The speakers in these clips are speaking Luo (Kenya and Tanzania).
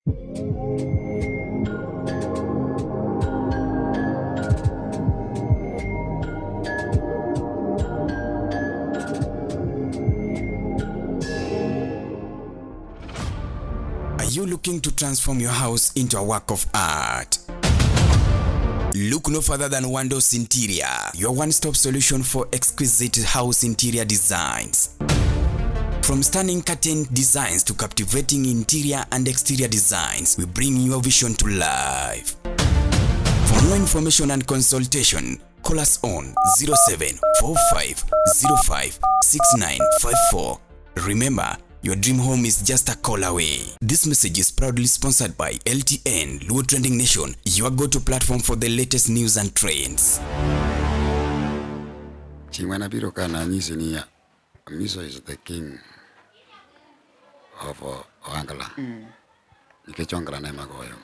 Are you looking to transform your house into a work of art? Look no further than Wandos Interior, your one-stop solution for exquisite house interior designs. From stunning curtain designs to captivating interior and exterior designs, we bring your vision to life. For more information and consultation, call us on 0745056954. Remember, your dream home is just a call away. This message is proudly sponsored by LTN, Luo Trending Nation, your go-to platform for the latest news and trends. Chieng' mane abiro ka nanyisi ni Amiso is the king of Ohangla. Nikech Ohangla ne ema goyo.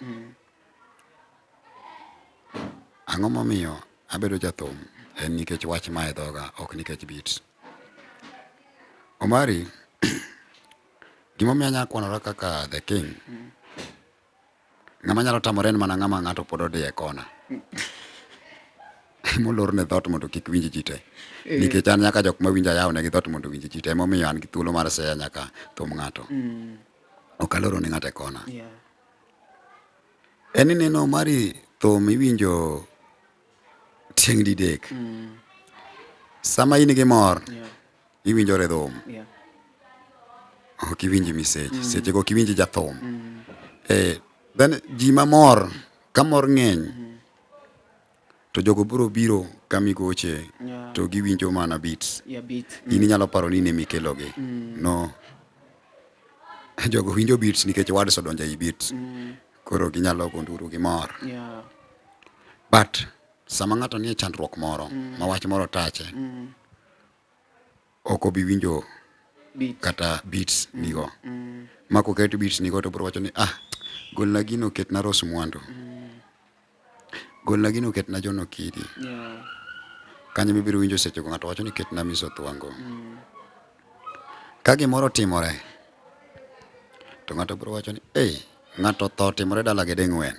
Ang'o momiyo abedo jathum? En nikech wach ma e dhoga, ok nikech beats. Omari, gimomiyo anyalo kwanora kaka the king, ng'ama nyalo tamore en mana ng'ama ng'ato pod odiyo e kona. Molorne dhoot mondo kik winj ji te. Nikech an nyaka jok mawinjo ayaw negi dhoot mondo owinj ji te. Emomiyo an gi thuolo mar seya nyaka thum ng'ato. Ok aloro ne ng'ato e kona. En ni neno Omari thum iwinjo tieng' didek. Sama in gi mor, iwinjo rhythm. Ok iwinj message. Seche go ok iwinj jathum. Eh, then ji mamor, ka mor ng'eny, to jogo biro biro kamigoche to giwinjo mana beats. Yeah, beat. In inyalo paro ni in emikelogi. No. Jogo winjo beats nikech words odonjo ei beats. Koro ginyalo go nduru gi mor. But sama ng'ato nie chandruok moro, ma wach moro tache, ok obi winjo Beat. kata beats nigo. Ma koket beats nigo to biro wacho ni ah, golna gino ketna Rose Muhando. Golna gino ketna John Okidi. Kanyo mibiro winjo seche go ng'ato wacho ni ketna Miso Thwango. Ka gimoro otimore, to ng'ato biro wacho ni ei, ng'ato tho timore dala gi ding'wen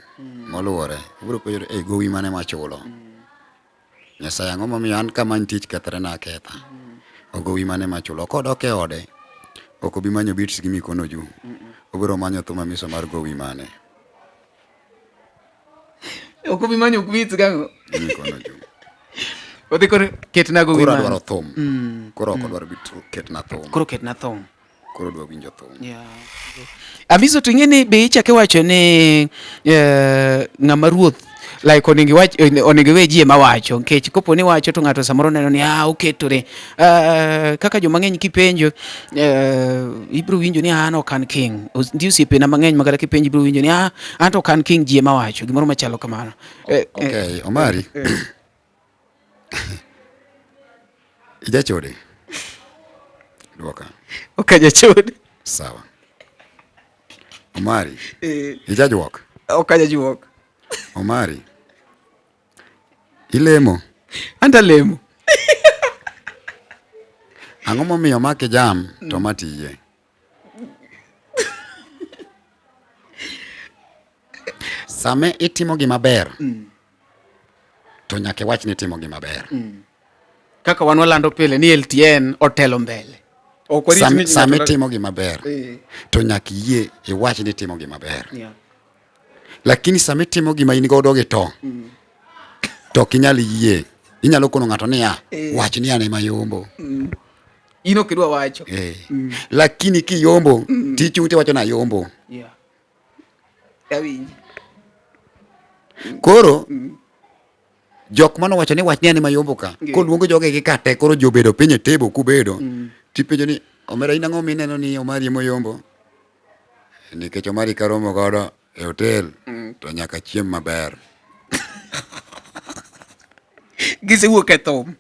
moluwore. Obiro penjore, ei gowi mane machulo? Nyasaye ang'o momiyo an kama an tich kethre na aketha. Ogowi mane machulo. Kodok e ode, ok obi manyo beats gi mikono juu. Obiro manyo thum amiso mar gowi mane. Ok obi manyo beats gang'o? Gi mikono juu. Odhi koro ketna gowi Koro mane. adwaro thum. Koro ok odwar beat, ketna thum. Koro ketna thum. Koro odwa winjo thum. Amiso to ing'e ni be ichako iwacho ni ng'ama ruoth like onego iwach onego iwe ji ema wacho nikech kopo ni wacho to ng'ato samoro neno ni ah oketore. Kaka joma ng'eny kipenjo ibiro winjo ni an ok an king. Nitie osiepena mang'eny ma kata kipenjo ibiro winjo ni ah an to ok an king ji ema wacho gimoro machalo kamano. Okay, Omari. Ijachode? Duoka. Ok ajachode. Sawa. Omari. Ijajuok? Ok ajajuok. Omari. Ilemo? Anta alemo. Ang'o momiyo make jam to ma tiyie? Sama itimo gima ber, to nyaka iwach ni itimo gima ber. Kaka wan walando pile ni LTN otelo mbele. Ok warit ni Sama ng'ato- itimo gima ber, to nyaka iyie iwach ni itimo gima ber. Lakini sama itimo gima in godo gi to, to ok inyal yie. Inyalo kono ng'ato niya, wach ni an ema ayombo. In ok idwa wacho. Lakini kiyombo, tichung' tiwacho ni ayombo. Awinji. Koro, jok mane owacho ni wach ni an ema ayombo ka, koluongo jogegi ka te, koro ji obedo piny e table kubedo, tipenjo ni, omera in ang'o mineno ni Omari ema oyombo? Nikech Omari karomo godo e hotel, to nyaka chiem maber. Gisewuok e thum.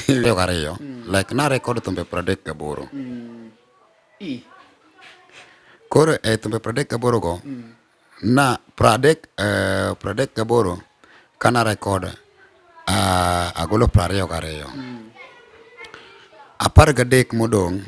Ariyo, like na record thumbe 38. Koro e thumbe 38 go, na 38 kana record, agolo 22. 13 modong'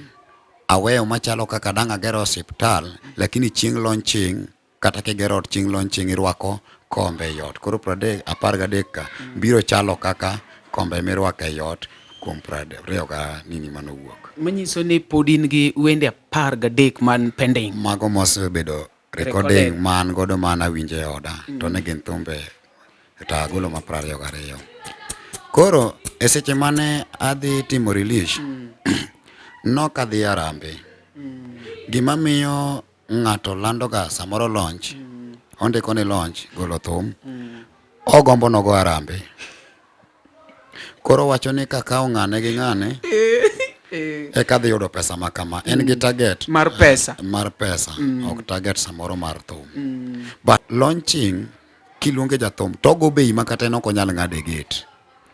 Aweyo machalo kaka dang' agero osiptal, lakini chieng' launching kata kigero ot chieng' launching irwako kombe ei ot. Koro pradek, 13 ka biro chalo kaka kombe mirwako ei ot kuom prariyo ga nini manowuok. Manyiso ni pod in gi wende 13 man pending. Mago mosebedo recording ma an godo ma an awinjo e oda to ne gin thumbe to agolo ma 22. Koro e seche mane adhi timo release nok adhi Harambee. Gima miyo ng'ato landoga samoro launch, ondiko ni launch golo thum, ogombo nogo Harambee. Koro wacho ni kakawo ng'ane gi ng'ane eka dhi yudo pesa ma kama. En gi target mar pesa. Mar pesa, ok target samoro mar thum. But launching kiluonge jathum to ogo bei ma kata en ok onyal ng'ado e gate.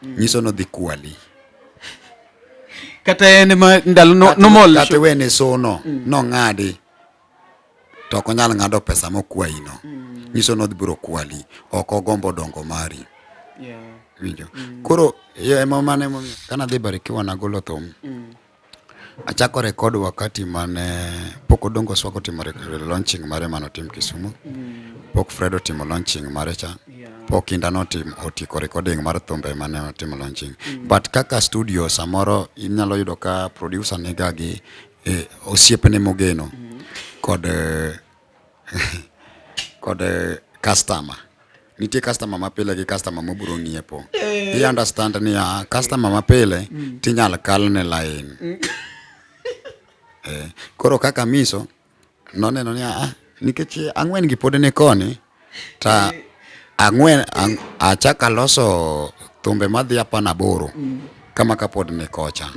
Nyiso ni odhi kwali. Kata en ma ndalo no, nomol. Kata wene sono nong'adi to ok onyal ng'ado pesa mokwayi no. Nyiso ni odhi biro kwali. Ok ogombo dongo mari. Winjo. Koro ema mano emomiyo kane adhi Barikiwa nagolo thum. Achako record wakati mane pok Odongo Swag otimo launching mare manotim Kisumu. Pok Fred otimo launching mare cha. Pok Inda notimo otieko recording mar thumbe mane otimo launching. But kaka studio samoro inyalo yudo ka producer niga gi osiepne mogeno kod kod customer. Nitie customer mapile gi customer mobiro ng'iepo. I understand ni ah, customer mapile tinyal kalne line. Koro kaka Miso noneno ni ah, nikech ang'wen gi pod ni koni ta ang'wen ang, achak aloso thumbe madhi apana aboro kama kapod ni kocha.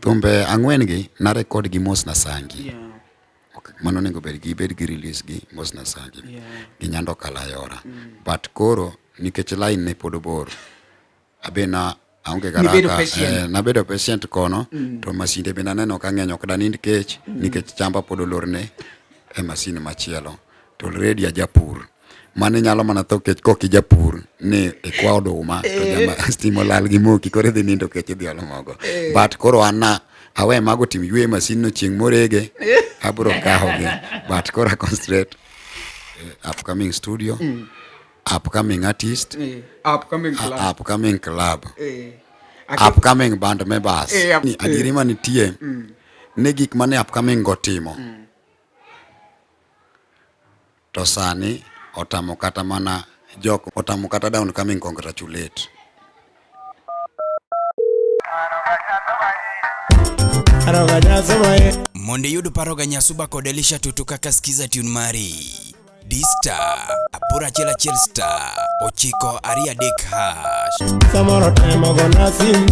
Thumbe ang'wen gi na record gi Mos Nasangi. Mano onego bed gi bed gi release gi Mos Nasangi gi Nyando Kalayora. But koro nikech line ne pod bor, abe na aonge Nibedo garaka patient. Nabedo patient kono to masinde be naneno ka ng'eny ok danind kech nikech chamba pod olorne e masin machielo to already ajapur mano inyalo mana tho kech kok ijapur ni ikwa oduma to jama stima olal gi moki koro idhi nindo kech idhi olo mogo but koro an na awe mago tim ywe masin no chieng' morege abro kawogi but koro a concentrate upcoming studio upcoming artist Upcoming club. Upcoming club upcoming band members Ni adieri manitie ni gik mane upcoming go timo to sani otamo kata mana jok otamo kata down coming congratulate. Mondo iyud paro ga Nyasuba kod Elisha Tutu kaka skiza tune mari. D star 8 1 star 9 2 3 hash. Samoro temo gona sim,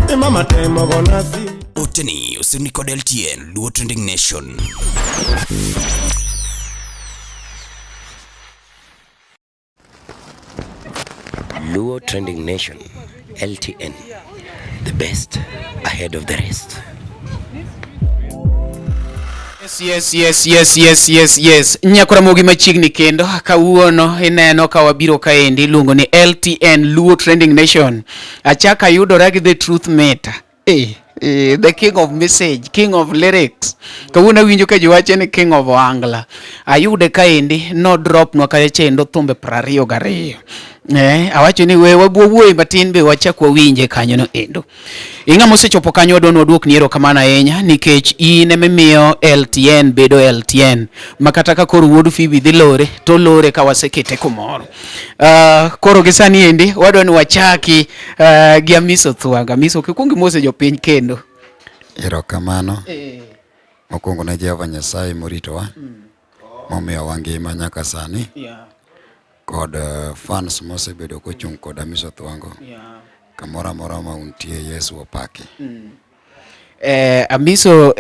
e mama temo gona sim. Oteni osirni kod LTN Luo Trending Nation. Luo Trending Nation, LTN, the best ahead of the rest. Yes. Nyakora mogi machiegni kendo kawuono ineno ka wabiro kaendi iluongo ni LTN Luo Trending Nation. Achak ayudora gi The Truth Meter. The king of message, king of lyrics. Kawuono awinjo ka ji wacho ni king of ohangla. Ayude kaendi no drop nwa kacha chendo thumbe 22. Awacho ni we wawuoye matin be wachak wawinje kanyo no endo. Ing'ama osechopo kanyo wadwa ni waduokni erokamano ahinya nikech in emimiyo LTN bedo LTN ma kata ka koro wuod Phoebe dhi lore to lore ka wasekete kumoro. Koro gi sani endi wadwa ni wachaki gi Amiso Thwanga. Amiso kikuong imose jopiny kendo. Erokamano. Mokwongo ne Jehova Nyasaye moritowa momiyowa ngima nyaka sani kod fans mosebedo kochung' kod Amiso Thwango kamoro amora ma untie Yesu opaki. Amiso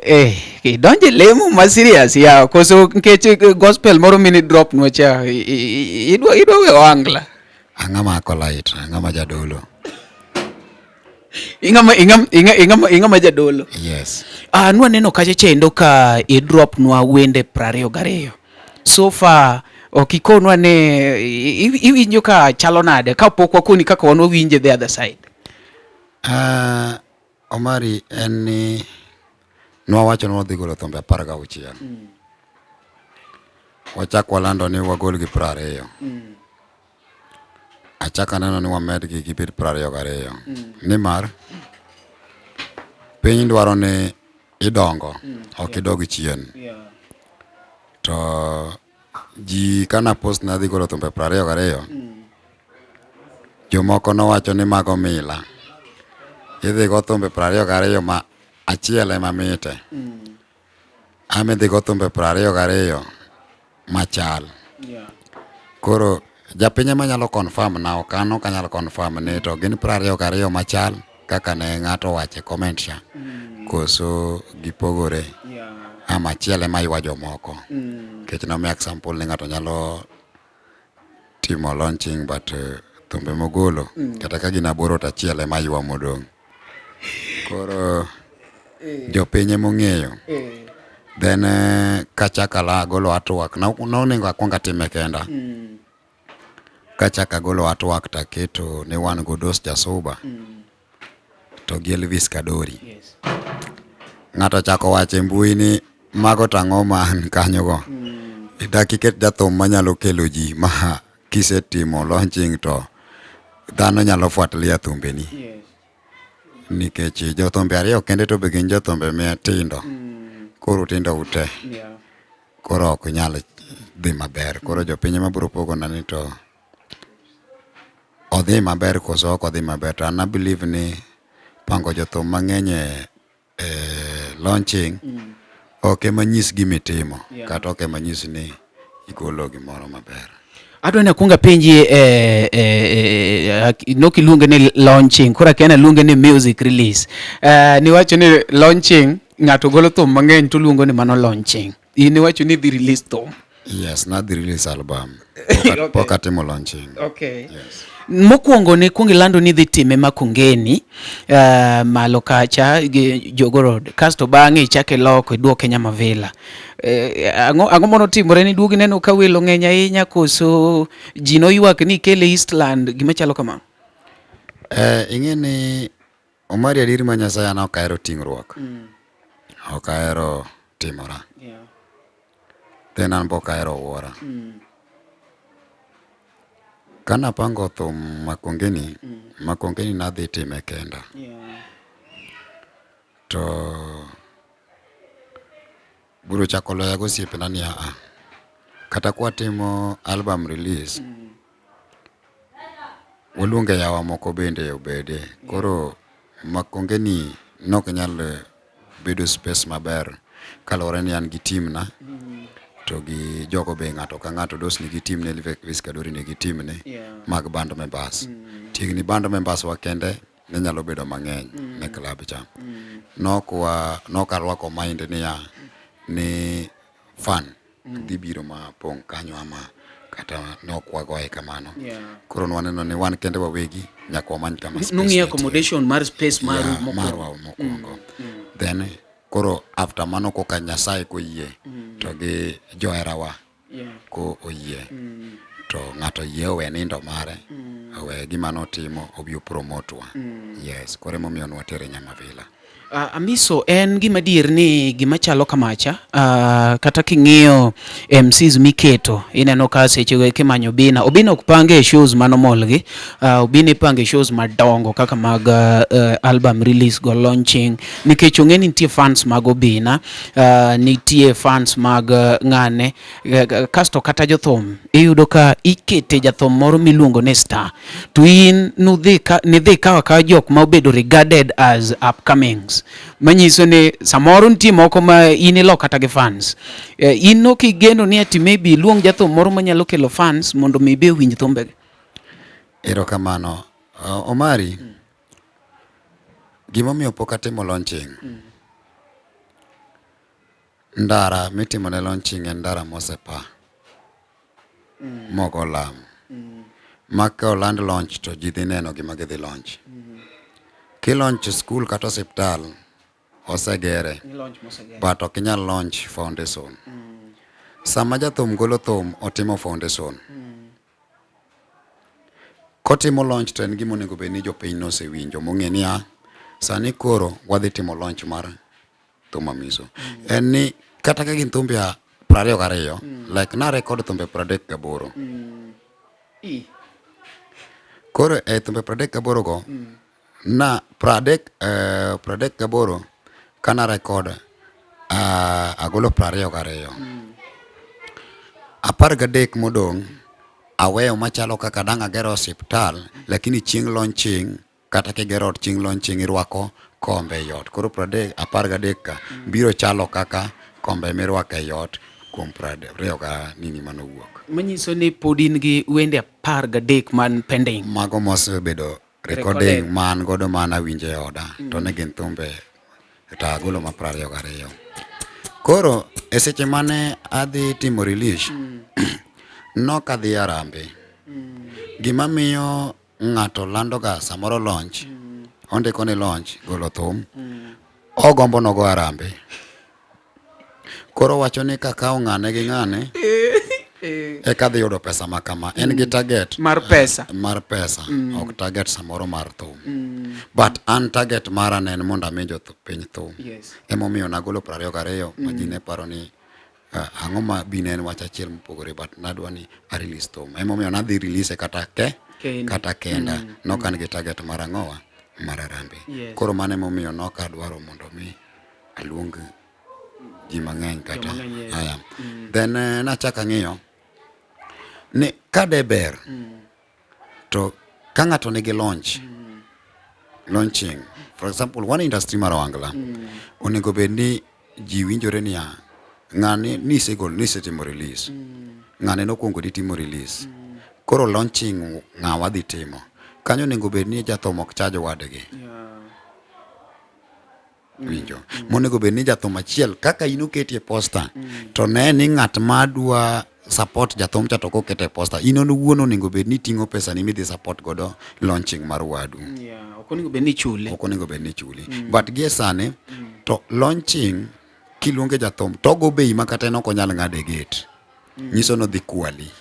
idonje lemo ma serious ya koso nikech gospel moro mini drop nwa cha idwa idwa we ohangla. Ang'ama acolyte, ang'ama jadolo. Ing'ama ing'ama ing'ama ing'ama jadolo. Yes. Nwaneno kacha chendo ka i drop nwa wende 22. So far ok ikonwa ni iwinjo ka chalo nade kapok wakoni kaka wan wawinje the other side. Omari en ni Nwawacho ni wadhi golo thumbe 16. Wachak walando ni wagol gi 20. Achak aneno ni wamedgi gibed 22. Nimar piny dwaro ni idongo, ok idog chien. To ji kana post nadhi golo thumbe 22, jomoko nowacho ni mago mila. Idhi go thumbe 22 ma achiel ema mite. Ama idhi go thumbe 22 machal. Koro japiny ema nyalo confirm na ok an ok anyal confirm ni to gin 22 machal kaka ne ng'ato owacho e comment cha. Koso gipogore. Ama achiel ema ywa jomoko. Nikech nomiya example ni ng'ato nyalo timo launching but thumbe mogolo kata ka gin aboro to achiel ema ywa modong'. Koro jopiny ema ong'eyo. Then kachako agolo artwork, nonego akuong atime kenda. Kachako agolo artwork taketo ni wan godos Jasuba to gi Elvis Kadori. Ng'ato ochako wacho e mbui ni mago to ang'o man kanyo go. Dak iket jathum manyalo kelo ji ma kisetimo launching to dhano nyalo fuatilia thumbeni. Nikech jothumbe ariyo kende to be gin jothumbe matindo. Koro utindo ute. Koro ok nyal dhi maber. Koro jopiny ema biro pogona ni to odhi maber koso ok odhi maber. To an a believe ni pango jothum mang'eny e launching ok ema nyis gima itimo kata ok ema nyis ni igolo gimoro maber. Adwa ni akwong apenji nok iluonge ni launching, koro akia ni aluonge ni music release. Niwacho ni launching ng'ato golo thum mang'eny to oluongo ni mano launching. In iwacho ni idhi release thum. Yes, nadhi release album. Pok atimo launching. Yes. Mokwongo ne kuong ilando ni idhi time Makongeni malo kacha gi Jogoo Road. Kasto bang'e ichak iloko iduoke Nyamavila. Ang'o manotimore ni duogo ineno ka welo ng'eny ahinya koso ji noywak ni ikele Eastland gima chalo kama? Ing'e ni Omari adieri ma Nyasaye an ok ahero ting'ruok. Ok ahero timora. Then an be ok ahero wuora. Kanapango thum Makongeni, Makongeni nadhi time kenda. To bura ochako loya gi osiepena ni aa, kata kwatimo album release, waluonge yawa moko bende obede. Koro Makongeni nok nyal bedo space maber kaluwore ni an gi team na to gi jogo be ng'ato ka ng'ato Dos nigi team ne, Elvis Kadori nigi team ne mag band members. Chiegni band members wa kende ne nyalo bedo mang'eny ne club cha. Nok arwako mind niya ni fan dhi biro ma pong' kanyo ama kata nok wagoye kamano. Koro nwaneno ni wan kende wawegi nyaka wamany kama space Nung'iyo nitie. accommodation mar space maru mokwongo. Marwa mokwongo. Then koro after mano koka Nyasaye koyie to gi joherawa ko oyie to ng'ato yie owe nindo mare owe gima notimo obi opromote wa. Yes, koro emomiyo nwatere Nyamavila. Amiso en gima adier ni gima chalo kamacha kata king'iyo MCs miketo ineno ka seche go eka imanyo Obina. Obina ok pange e shows manomol gi. Obina ipange e shows madongo kaka mag album release go launching nikech ong'e ni nitie fans mag Obina, nitie fans mag ng'ane kasto kata jothum iyudo ka ikete jathum moro miluongo ni star to in nudhi ka nidhi kawa kawa jok ma obedo regarded as upcomings manyiso ni samoro nitie moko ma in ilo kata gi fans in ok igeno ni ati maybe iluong jathum moro manyalo kelo fans mondo mi be owinj thumbegi. Erokamano. Omari, gimomiyo pok atimo launching, ndara mitimone launching en ndara mosepa mogo lam. Ma ka oland launch to ji dhi neno gima gidhi launch. Ki launch school kata osiptal, osegere but ok inyal launch foundation. Sama jathum golo thum, otimo foundation. Kotimo launch to en gima onego bed ni jopiny nosewinjo mong'e niya, sani koro wadhi timo launch mar thum Amiso. En ni kata ka gin thumbe 22, like na record thumbe 38. Koro e thumbe 38 go, na 38 kana record agolo 22. 13 modong' aweyo machalo kaka dang' agero osiptal, lakini chieng' launching kata kigero ot chieng' launching irwako kombe e ot. Koro 13 ka biro chalo kaka kombe mirwako e ot kuom 20 ga nini manowuok. Manyiso ni pod in gi wende 13 man pending. Mago mosebedo recording ma an godo ma an awinjo e oda to ne gin thumbe to agolo ma 22. Koro e seche mane adhi timo release, nok adhi Harambee. Gima miyo ng'ato lando ga samoro launch, ondiko ni launch golo thum, ogombo nogo Harambee. Koro wacho ni kakawo ng'ane gi ng'ane eka dhi yudo pesa ma kama. En gi target mar pesa. Mar pesa, ok target samoro mar thum. But an target mara ne en mondo ami jopiny thum. Emomiyo nagolo 22 ma ji ne paro ni ang'o ma bi ne en wach achiel mopogore, but nadwa ni a release thum. Emomiyo nadhi release kata ke Kendi. Kata kenda. Nok an gi target mar ang'owa mar Harambee. Koro mano emomiyo nok adwaro mondo mi aluong ji mang'eny kata. Joma ng'eny, yes. Aya. Then nachako ang'iyo ni ka de ber to ka ng'ato nigi launch, launching for example one industry mar Ohangla, onego bed ni ji winjore niya, ng'ani nisegolo, nisetimo release, ng'ane nokwongo di timo release, koro launching ng'awa dhi timo kanyo, onego bed ni jathum ok charge wadgi. Winjo monego bed ni jathum achiel kaka in oketi e poster, to ne ni ng'at ma dwa support jathum cha to kokete e poster, in on owuon onego bed ni iting'o pesa ni midhi support godo launching mar wadu. Yeah, ok onego bed ni ichule. Ok onego bed ni ichuli. But gie sani to launching kiluonge jathum to ogo bei ma kata en ok onyal ng'ado e gate, nyiso nodhi kwali.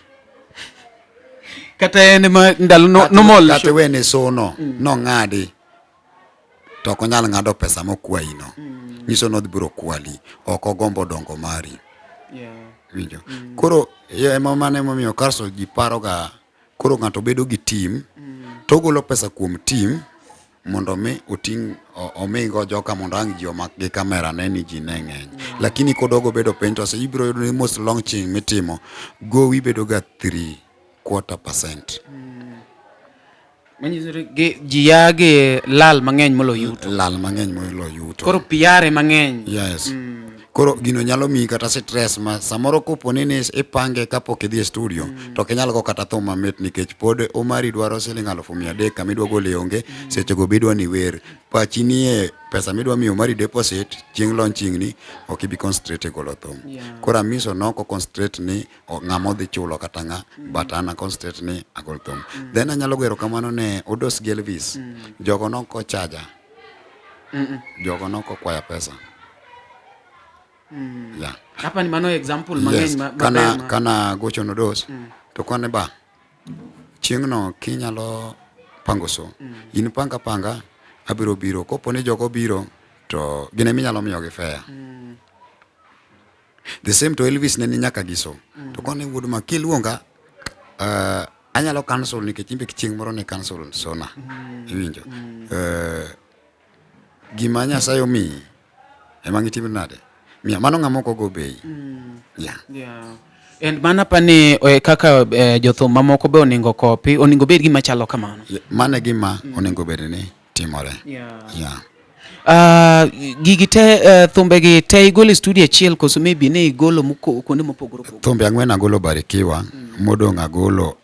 Kata en ma ndalo no, nomol. Kata wene sono nong'adi to ok onyal ng'ado pesa mokwayi no, nyiso nodhi biro kwali, ok ogombo dongo mari. Winjo koro ema mano emomiyo kaso ji paroga koro ng'ato bedo gi team to ogolo pesa kuom team mondo mi oting' omigo joka mondo ang' ji omak gi kamera ne ni ji ne ng'eny. Lakini kodogo bedo piny to ibiro yudo ni most launching mitimo gowi bedo ga 3/4%. Manyiso ni ji ya gi lal mang'eny molo yuto. Lal mang'eny molo yuto. Koro PR ema ng'eny. Yes. Koro gino nyalo miyi kata stress ma samoro kopo ni ni ipange kapok idhi e studio to ok inyal go kata thum mamit nikech pod Omari dwaro siling 300,000 kama idwa gole onge, sechego be idwa ni wer. Pachi nie pesa midwa miyo Omari deposit chieng' launching ni ok ibi concentrate e golo thum. Koro Amiso nok o concentrate ni ng'ama odhi chulo kata ng'a, but an a concentrate ni agol thum. Then anyalo go erokamano ne Odos gi Elvis. Jogo nok ochaja. Jogo nok okwaya pesa. Yeah. Hapa ni mano example mang'eny maber Kana kana gocho ne Odos to kone ba chieng'no kinyalo pango so in panga panga abiro biro kopo ni jogo biro to gin ema inyalo miyogi fare. The same to Elvis ne ni nyaka gi so. To kone wuod ma kiluonga anyalo cancel nikech imbe chieng' moro ne cancel sona. Iwinjo? Gima Nyasaye omiyi ema gitim nade? Miya mano ng'ama ok ogo bei. Yeah. And mano apani kaka jothum mamoko be onego copy, onego bed gima chalo kamano. Mano e gima onego bed ni timore. Yeah. Gigi te thumbe gi te igolo e studio achiel koso maybe ne igolo kuonde mopogore opogore? Thumbe ang'wen agolo Barikiwa, modong' agolo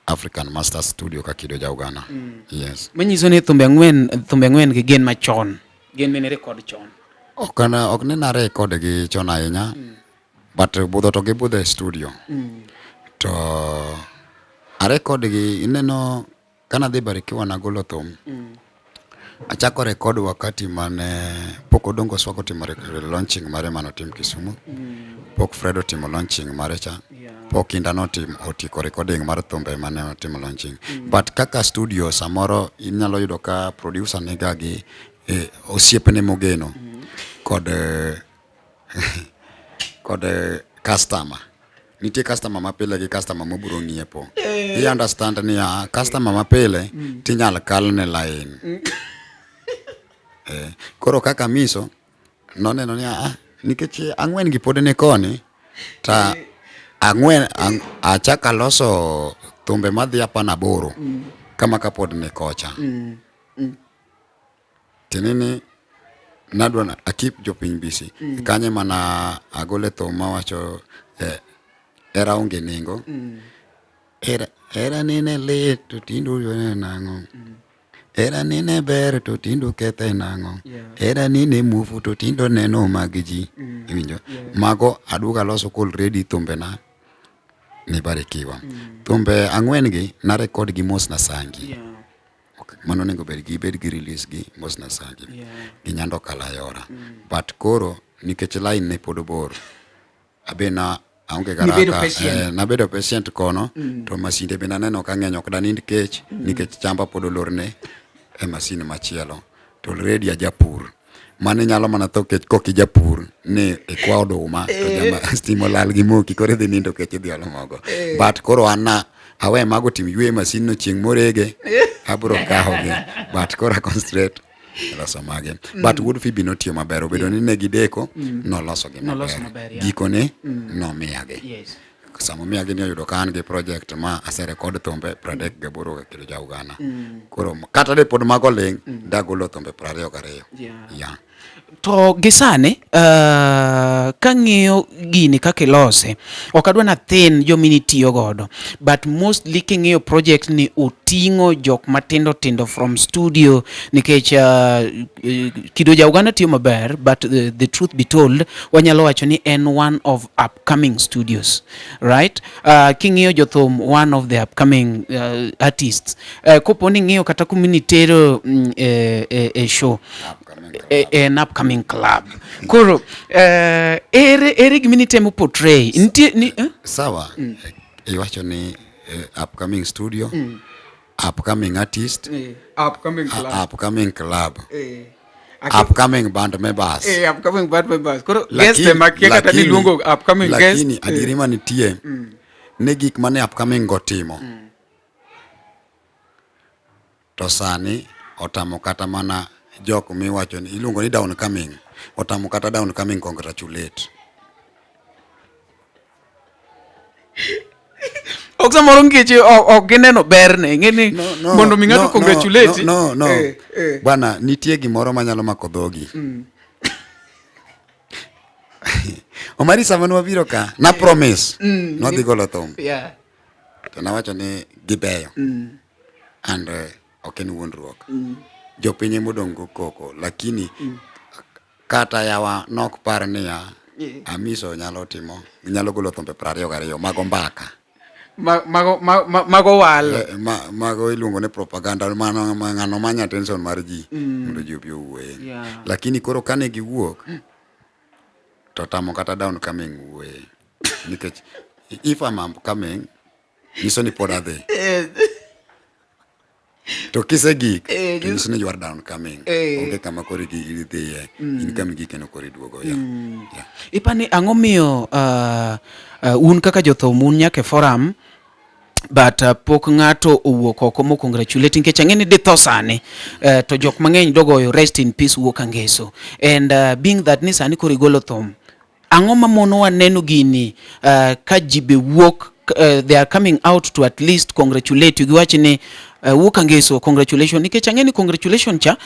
African Master Studio ka Kido ja Uganda. Yes. Manyiso ni thumbe ang'wen gi gin machon. Gin mine record chon. Ok ne na record gi chon ahinya. But budho to gibudho e studio. To a record gi ineno kana dhi Barikiwa nagolo thum. Achako record wakati mane pok Odongo Swag otimo launching mare manotim Kisumu. Pok Fred otimo launching mare cha. Pok Kinda notimo otieko recording mar thumbe mane otimo launching. But kaka studio samoro inyalo yudo ka producer niga gi osiepne mogeno. kod kod customer. Nitie customer mapile gi customer mobiro ng'iepo. I understand niya, customer mapile tinyal kalne line. Eh, koro kaka Amiso noneno ni ah, nikech ang'wen gi pod ni koni ta ang'wen ang, achak aloso thumbe madhi apana aboro kama kapod ni kocha. Tiende ni nadwa na akip jopiny busy. Kanyo ema na agole thum mawacho eh, hera onge nengo. Hera, hera nene lit to tinde uyude nang'o? Hera nene ber to tinde ukethe nang'o? Hera nene muofu to tinde oneno mag ji. Iwinjo? Mago aduogo aloso ka already thumbena ni Barikiwa. Thumbe ang'wen gi na record gi Mos Nasangi. Ok, mano onego bed gi bed gi release gi Mos Nasangi. Gi Nyando Kalayora. But koro nikech line ne pod bor, abe na aonge Nibedo garaka patient. eh, nabedo patient kono to masinde be naneno ka ng'eny ok danind kech nikech chamba pod olorne e masin machielo to already ajapur mano inyalo mana tho kech kok ijapur ni ikwa oduma to jama stima olal gi moki koro idhi nindo kech idhi olo mogo but koro an na awe mago tim ywe masin no chieng' morege abro kawogi but koro a concentrate e loso mage but wuod Phoebe notiyo maber obedo ni ne gideko noloso gi Noloso maber maber, yeah. gikone nomiyagi Yes. sama omiyagi ni oyudo ka an gi project ma aserekod thumbe 38 ga kilo ja Uganda koro kata de pod mago ling dagolo thumbe 22 yeah. To gi sani kang'iyo gini kaka ilose, ok adwa nathin joma itiyo godo, but mostly king'iyo project ni oting'o jok matindo tindo from studio nikech Kido ja Uganda tiyo maber but the truth be told wanyalo wacho ni en one of upcoming studios right king'iyo jothum one of the upcoming artists kopo ni ing'iyo kata kuma nitero e, e, e show e, en upcoming club koro ere ere gima nitemo portray nitie ni, eh? sawa iwacho ni upcoming studio upcoming artist upcoming upcoming club upcoming band members eh, upcoming band members koro guest ema kia kata niluongo upcoming guest lakini adieri manitie ni gik mane upcoming go timo to sani otamo kata mana jok miwacho ni iluongo ni down coming otamo kata down coming congratulate ok samoro nikech ok gineno berne ing'e ni mondo mi ng'ato congratulate no, no, no. Eh, eh. Bwana nitie gimoro manyalo mako dhogi Omari sama nwabiro ka na promise nwadhi golo thum yeah. to nawacho ni gibeyo and ok en wuondruok jopiny emodong' go koko lakini kata yawa nok par niya Amiso nyalo timo nyalo golo thumbe 22 mago mbaka mago mago wal Eh, ma, mago iluongo ni propaganda mano ma, ng'ano manyo attention mar ji mondo ji obi owuoye Yeah. lakini koro kane giwuok to tamo kata down coming wuoye nikech if I'm coming nyiso ni pod adhi to kisegik Eh, to nyiso ni you are down coming Eh. onge kama koro idhiye in kama igik kendo koro iduogo yeah. Yeah. Ipani ang'o miyo un kaka jothum un nyaka e forum but pok ng'ato owuok oko mo congratulate nikech ang'e ni ditho sani to jok mang'eny dogoyo rest in peace wuok angeso and being that ni sani koro igolo thum ang'o mamonowa neno gini ka ji be wuok they are coming out to at least congratulate you giwach ni wuok angeso congratulation nikech ang'e ni congratulation cha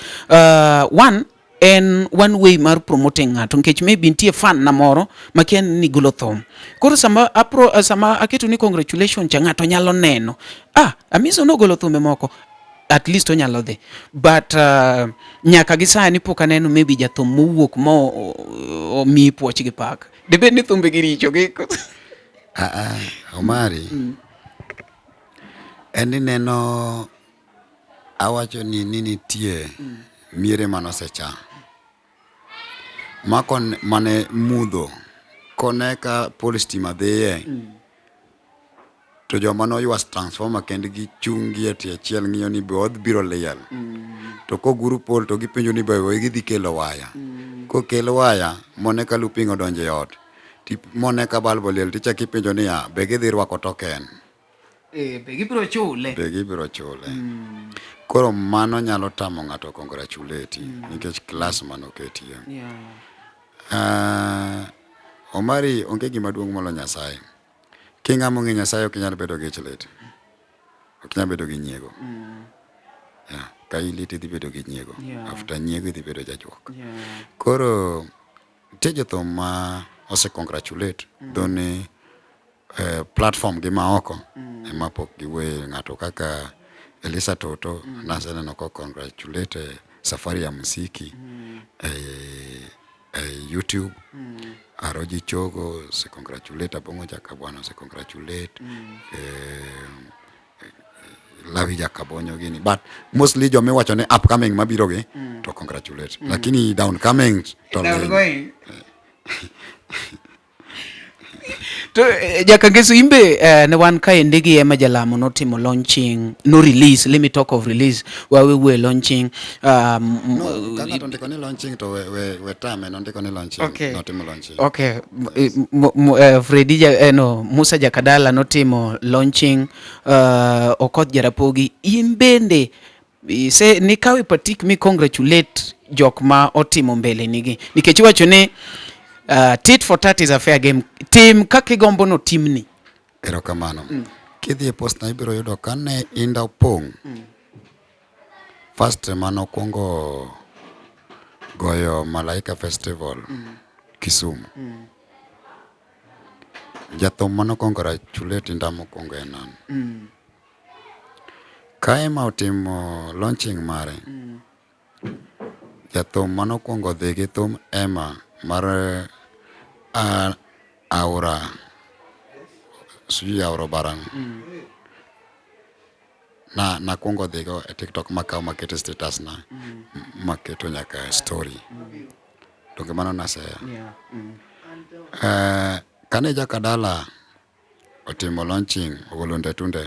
one en one way mar promoting ng'ato nikech maybe nitie fan na moro makia ni golo thum koro sama apro, sama aketo ni congratulation cha ng'ato nyalo neno ah Amiso nogolo thumbe moko at least onyalo dhi but nyaka gi sani pok aneno maybe jathum mowuok mo omi puoch gi pak dibed ni thumbe gi richo gi Ah, ah, Omari en ni neno awacho ni ni nitie miere manosecha mako mane mudho kone ka pol stima dhiye To joma noywa transformer kendgi chung' gi e tie chiel ng'iyo ni be odhi biro liel. To kogur pole to gipenjo ni be gidhi kelo waya. Kokel waya mone ka looping odonjo e ot, mone ka bulb oliel tichako ipenjo niya, be gidhi rwako token? Eh, be gibiro chule? Be gibiro chule? Koro mano nyalo tamo ng'ato congratulate nikech class manoketie. Omari onge gima duong' molo Nyasaye. King'ama ong'e Nyasaye ok inyal bedo gi ich lit. Ok inyal bedo gi nyiego. Yeah. Ka in lit idhi bedo gi nyiego. After nyiego idhi bedo jajuok. Koro nitie jothum ma ose congratulate dho ni platform gi ma oko ema pok giwuoye ng'ato kaka Elisa Toto naseneno ko congratulate Safari ya Muziki e YouTube. Aroji Chogo ose congratulate, Abong'o Jakabwana ose congratulate, Lawi Jakabonyo gini. But mostly joma iwacho ni upcoming mabiro gi to congratulate. Lakini downcoming to Downgoing. To Jakangeso imbe ne wan kaendi gi Emma Jalamo notimo launching, no release, let me talk of release, wawe wuoye launching. No, ka ng'ato ondiko ni launching to we tame, nondiko ni launching, notimo launching. Okay. Freddy no, Musa Jakadala notimo launching, Okoth Jarapogi, in bende ise nikawe patik mi congratulate jok ma otimo mbele nigi. Nikech iwacho ni tit for tat is a fair game. Tim kaka igombo no timni. Erokamano. Kidhi e post na ibiro yudo ka ne Inda opong'. First mane okwongo goyo Malaika Festival Kisumu. Jathum mane congratulate Inda mokwongo en an. Ka Emma otimo launching mare, jathum mane okwongo dhi gi thum Emma mar Aura, sijui Aura Barang. Na nakwongo dhigo e TikTok makawo maketo e status na, maketo nyaka e story. Donge mano naseya. Kane Jakadala otimo launching ogolo Ndetunde,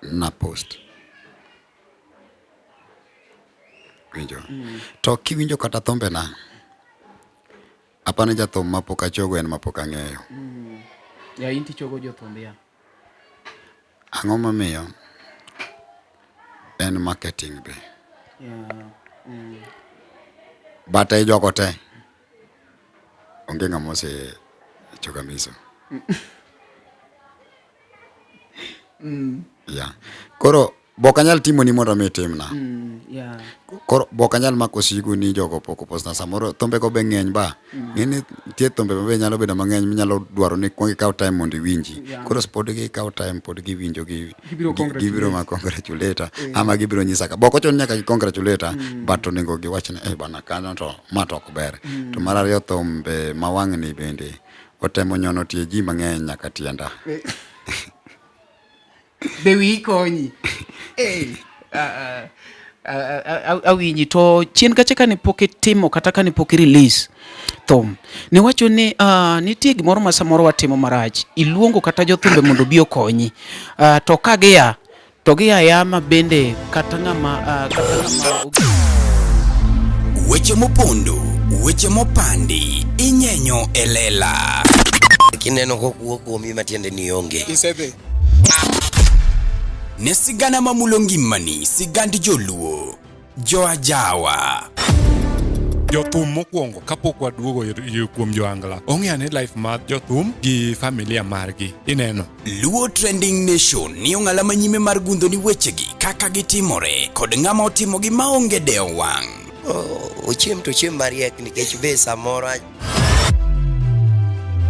na post. Winjo. To kiwinjo kata thombena, apani jathum mapok achogo en mapok ang'eyo. Ya in tichogo jothumbe ya. Ang'o momiyo? En marketing be. But ei jogo te, onge ng'ama ose chogo Amiso. Yeah. Koro bok anyal timoni mondo mi itimna. Koro bok anyal mako sigu ni jogo pok opostna samoro thumbe go be ng'eny ba. Ng'eni nitie thumbe ma be nyalo bedo mang'eny minyalo dwaro ni kuong ikaw time mondo iwinji. Koro pod gikawo time pod giwinjo gi Gibiro gibiro ma congratulate ama gibiro nyisa ka. Bok ochuno ni nyaka gi congratulate but onego giwach ni eh bana kanyo to ma to ok ber. To mar ariyo thumbe ma wang'ni bende otemo nyono tie ji mang'eny nyaka tienda. Be wiyi konyi. Awinji to chien kacha kane pok itimo kata kane pok i-release thum, niwacho ni nitie gimoro ma samoro watimo marach, iluongo kata jothumbe mondo obi okonyi, to ka gia to gia yama bende kata ng'ama kata ng'ama Weche mopondo, weche mopandi, inyenyo e lela. Kineno kokuo kuomi matiende ni onge. Isedhi. Ne sigana mamulo ngimani, sigand joluo, joajawa. Jothum mokwongo kapok waduogo kuom joangla ong'eyo ni life mar jothum gi familia margi ineno. Luo Trending Nation ni ong'ala manyime mar gundho ni wechegi kaka gitimore kod ng'ama otimogi maonge dewo wang'. Ochiem to ochiem mariek nikech be samoro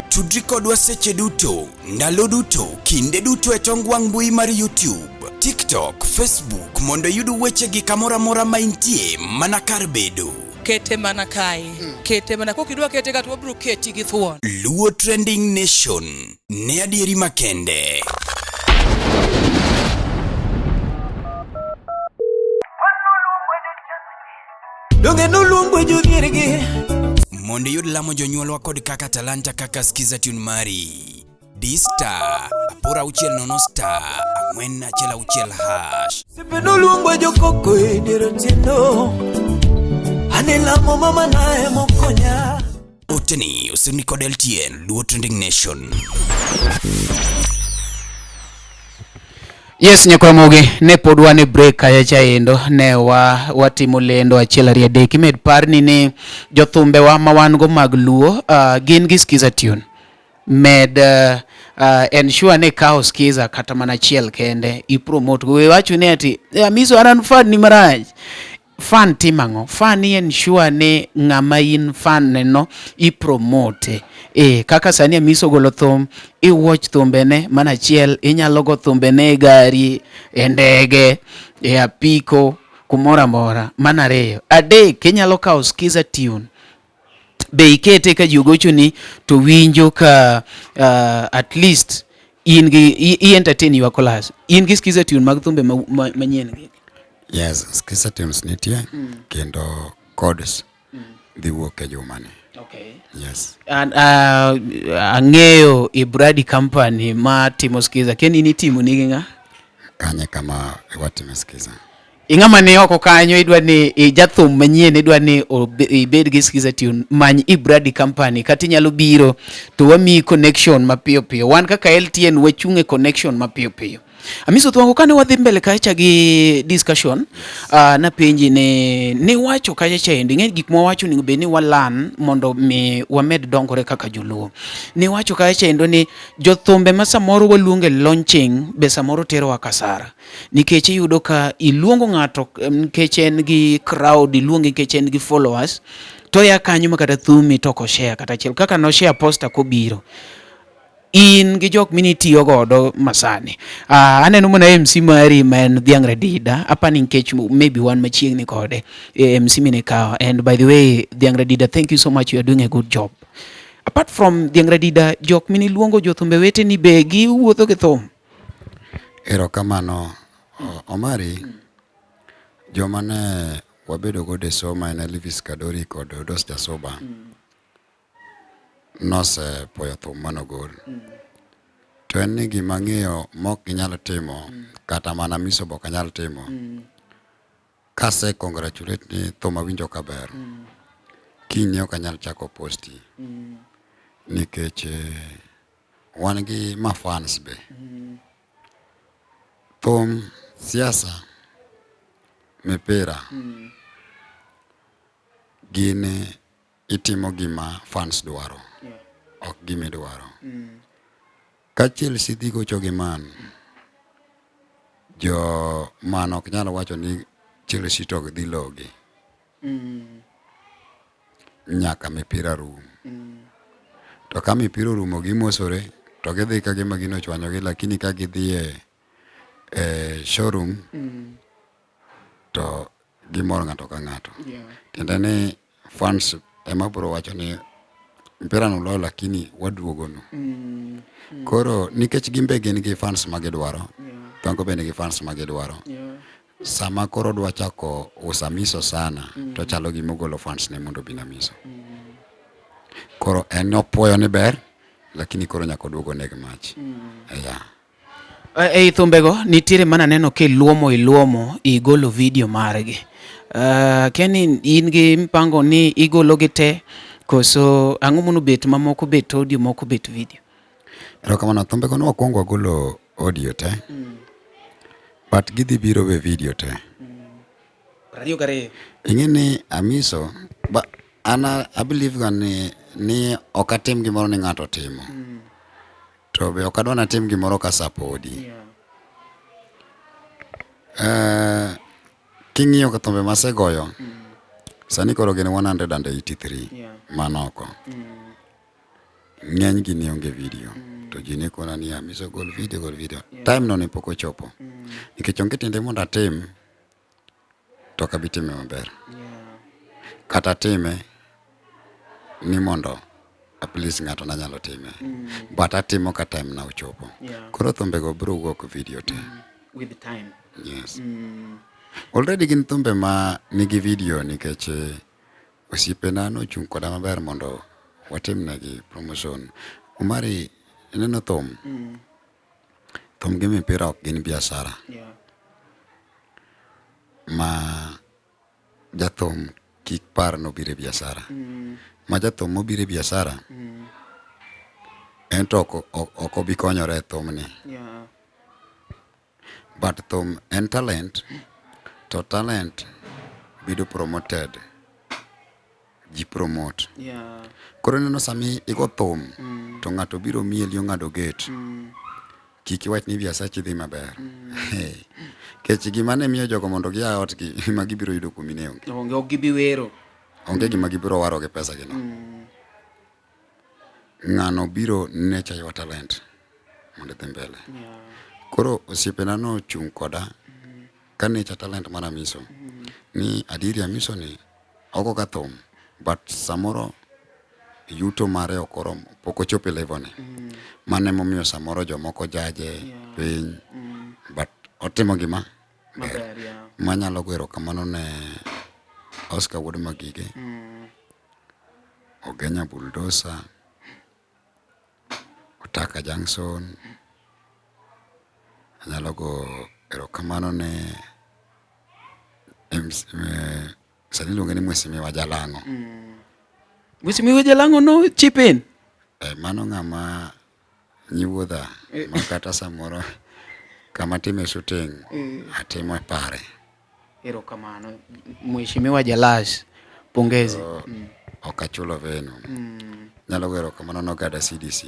Tudri kodwa seche duto, ndalo duto, kinde duto e tong wang' mbui mar YouTube, TikTok, Facebook mondo iyud wechegi kamoro amora ma intie mana kar bedo. Kete mana kae. Kete mana kokidwa kete ka to wabiro keti gi thuon. Luo Trending Nation ne adieri makende. Donge noluongo jodhiergi Mondo iyud lamo jonyuolwa kod kaka talanta kaka skiza tune mari. Di star 860 star 416 hash. Osiepe noluongo jokoko e dier otieno. Anelamo mama nae mokonya. Oteni osirni kod LTN Luo Trending Nation. Yes, nyakwar ne pod wan e break kacha chaendo ne wa watimo lendo achiel ariyo adek imed parni ni jothumbewa ma wan go mag Luo gin gi Skiza tune med ensure ni ikawo Skiza kata mana achiel kende ipromote go we wacho ni ati eh, Amiso an an fan ni marach fan timo ang'o fan ni ensure ni ng'ama in fan ne no ipromote e kaka sani Amiso ogolo thum iwatch thumbene mana achiel inyalo go thumbene e gari e ndege e apiko kumoro amora mana ariyo adek inyalo kawo Skiza tune be ikete ka ji ogochoni to winjo ka at least in gi i entertain your callers in gi Skiza tune mag thumbe manyien ma, ma gi Yes, Skiza tunes nitie kendo codes dhi wuok e jumani. Okay. Yes. An, ang'eyo Ibradi company ma timo Skiza kendo in itimo nigi ng'a? Kanye kama watime Skiza. Ing'ama ni oko kanyo idwa ni ijathum manyien idwa ni ibed gi Skiza tune many Ibradi company kata inyalo biro to wamiyi connection mapiyo piyo. Wan kaka LTN wachung' e connection mapiyo piyo. Amiso Thwango kane wadhi mbele kacha gi discussion napenji ni niwacho kacha chaendi ing'e gik mwawacho onego bed ni walan mondo mi wamed dongore kaka joluo. Niwacho kacha chaendo ni jothumbe ma samoro waluongo e launching be samoro terowa kasara nikech iyudo ka iluongo ng'ato nikech en gi crowd iluonge nikech en gi followers to ya kanyo ma kata thumi to ok oshare kata achiel kaka noshare poster kobiro in gi jok minitiyo godo masani. Aneno mana MC mari ma en Dhiang' Radida, apani nikech maybe wan machiegni kode, MC minikawo. And by the way, Dhiang' Radida, thank you so much, you are doing a good job. Apart from Dhiang' Radida, jok miniluongo jothumbe weteni be giwuotho gi thum? Erokamano Omari, joma ne wabedo godo e somo en Elvis Kadori kod Odos Jasuba. Nosepuoyo thum manogol. To en ni gima ang'eyo mok ginyal timo kata mana Amiso be ok anyal timo. Kase congratulate ni thum awinjo kaber, kinyne ok anyal chako posti. Nikech wan gi ma fans be. Thum, siasa, mipira gin itimo gima fans dwaro, ok gima idwaro. Ka Chelsea dhi gocho gi Man, jo Man ok nyal wacho ni Chelsea to dhi logi. Nyaka mipira rum. To ka mipira orumo gimosore to gidhi ka gima gino ochwanyogi lakini ka gidhi e showroom to gimor ng'ato ka ng'ato. Tiende ni fans ema biro wacho ni mpira no uloyo lakini waduogonu. Koro nikech gin be gin gi fans ma gidwaro, Thwango be nigi fans ma gidwaro. Sama koro odwa chako uso Amiso sana, to chalo gima ogolo fans ne mondo obin Amiso. Koro en opuoyo ni ber, lakini koro nyaka oduog oneg mach. Yeah. Ei thumbego nitiere mana neno kiluomo iluomo igolo video margi. Keni in gi mpango ni igolo gi te koso ang'o mono bet mamoko bet audio moko bet video? Erokamano, thumbego ne wakwongo wagolo audio te, but gidhi biro be video te. 22. Ing'e ni Amiso, ba, an I believe ga ni ok atim gimoro ni ng'ato timo. To be ok adwa natim gimoro ka sapodi. King'iyo ka thumbe masegoyo, sani koro gin 183 manoko. Ng'eny gi ne onge video. To ji ne kona ni Amiso gol video, gol video. Time no ne pok ochopo. Nikech onge tiende mondo atim, to ok abi time maber. Kata time ni mondo a please ng'ato nanyalo time. But atimo ka time na ochopo. Koro thumbego biro wuok video te. With time. Yes. Already gin thumbe ma nigi video nikech osiepena nochung' koda maber mondo watimnegi promotion. Omari, Ineno thum? Thum gi mipira ok gin biashara. Ma jathum kik par nobiro e biashara. Ma jathum mobiro e biashara, en to ok obi konyore e thumni. But thum en talent, to talent bedo promoted. Ji promote. Koro ineno sami igo thum, to ng'ato biro mieli ong'ado gate. Kik iwach ni biasachi dhi maber. Kech gima ne miyo jogo mondo gia otgi ma gibiro yudo kuomi ne onge. Onge, ok gibi wero. Onge gima gibiro waro gi pesa gino. Ng'ano biro nurture your talent mondo idhi mbele. Koro osiepena nochung' koda ka nurture talent mar Amiso. Ni adieri Amiso ni ogo ga thum but samoro yuto mare ok oromo, pok ochopo e level ne. Mano emomiyo samoro jomoko jaje piny but otimo gima Maber, yeah. Manyalo go erokamano ne Oscar Wuod Magige, Ogenya Bulldozer, Otaka Junction. Anyalo go erokamano ne MC, sani iluonge ni Mheshimiwa Jalang'o. Mheshimiwa Jalang'o no chip in. Mano ng'ama nyiwuodha ma kata samoro kama atime shooting atimo e pare. Erokamano Mheshimiwa Jalas, pongezi. Ok achulo venu. Nyalo go erokamano ne oganda CDC.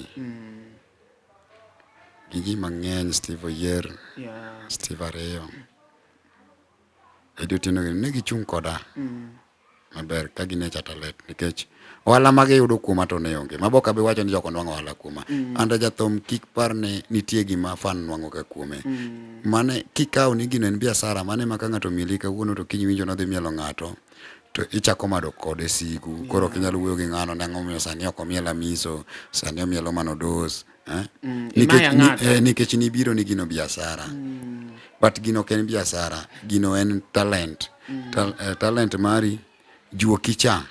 Gi ji mang'eny Steve Oyier, Steve Ariyo. Eddie Otieno gini ne gichung' koda maber ka ginecha talent nikech ohala ma giyudo kuoma to ne onge. Mabok abi wacho ni jok onwang'o ohala kuoma. Anda jathum kik par ni nitie gima fan nwang'o ga kuome. Mane kikawo ni gino en biasara, mane ma ka ng'ato omieli kawuono to kiny iwinjo nodhi mielo ng'ato to ichako mado kode sigu. Koro ok inyal wuoyo gi ng'ano ni ang'o momiyo sani ok omiel Amiso, sani omielo Mano Dos. Eh? Imaya ng'ato. Nikech nibiro ni gino biasara. But gino ok en biasara, gino en talent. Talent mari juoki cha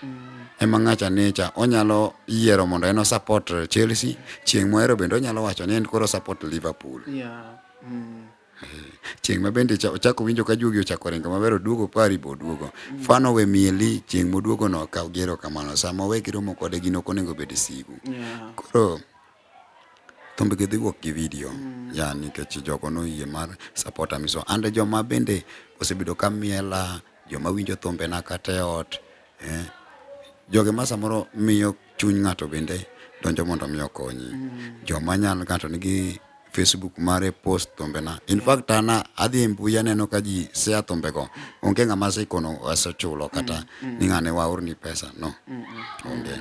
ema ng'acha necha onyalo yiero mondo en o support Chelsea, chieng' mohero bende onyalo wacho ni en koro support Liverpool. Chieng' ma bende ochako winjo ka juogi ochako ringo maber oduogo pari bo oduogo. Fan owe mieli chieng' moduogo no kaw gi erokamano. Sama owe giromo kode gino ok onego bed sigu. Koro thumbe gi dhi wuok gi video. Ya nikech jogo noyie mar support Amiso. And joma bende osebedo ka miela, joma winjo thumbena kata e ot, joge ma samoro miyo chuny ng'ato bende donjo mondo mi okonyi. Joma nyalo ng'ato nigi Facebook mare post thumbena. In fact an adhi e mbui aneno ka ji share thumbego. Onge ng'ama asekono asechulo kata ni ng'ane waorni pesa. No. Onge.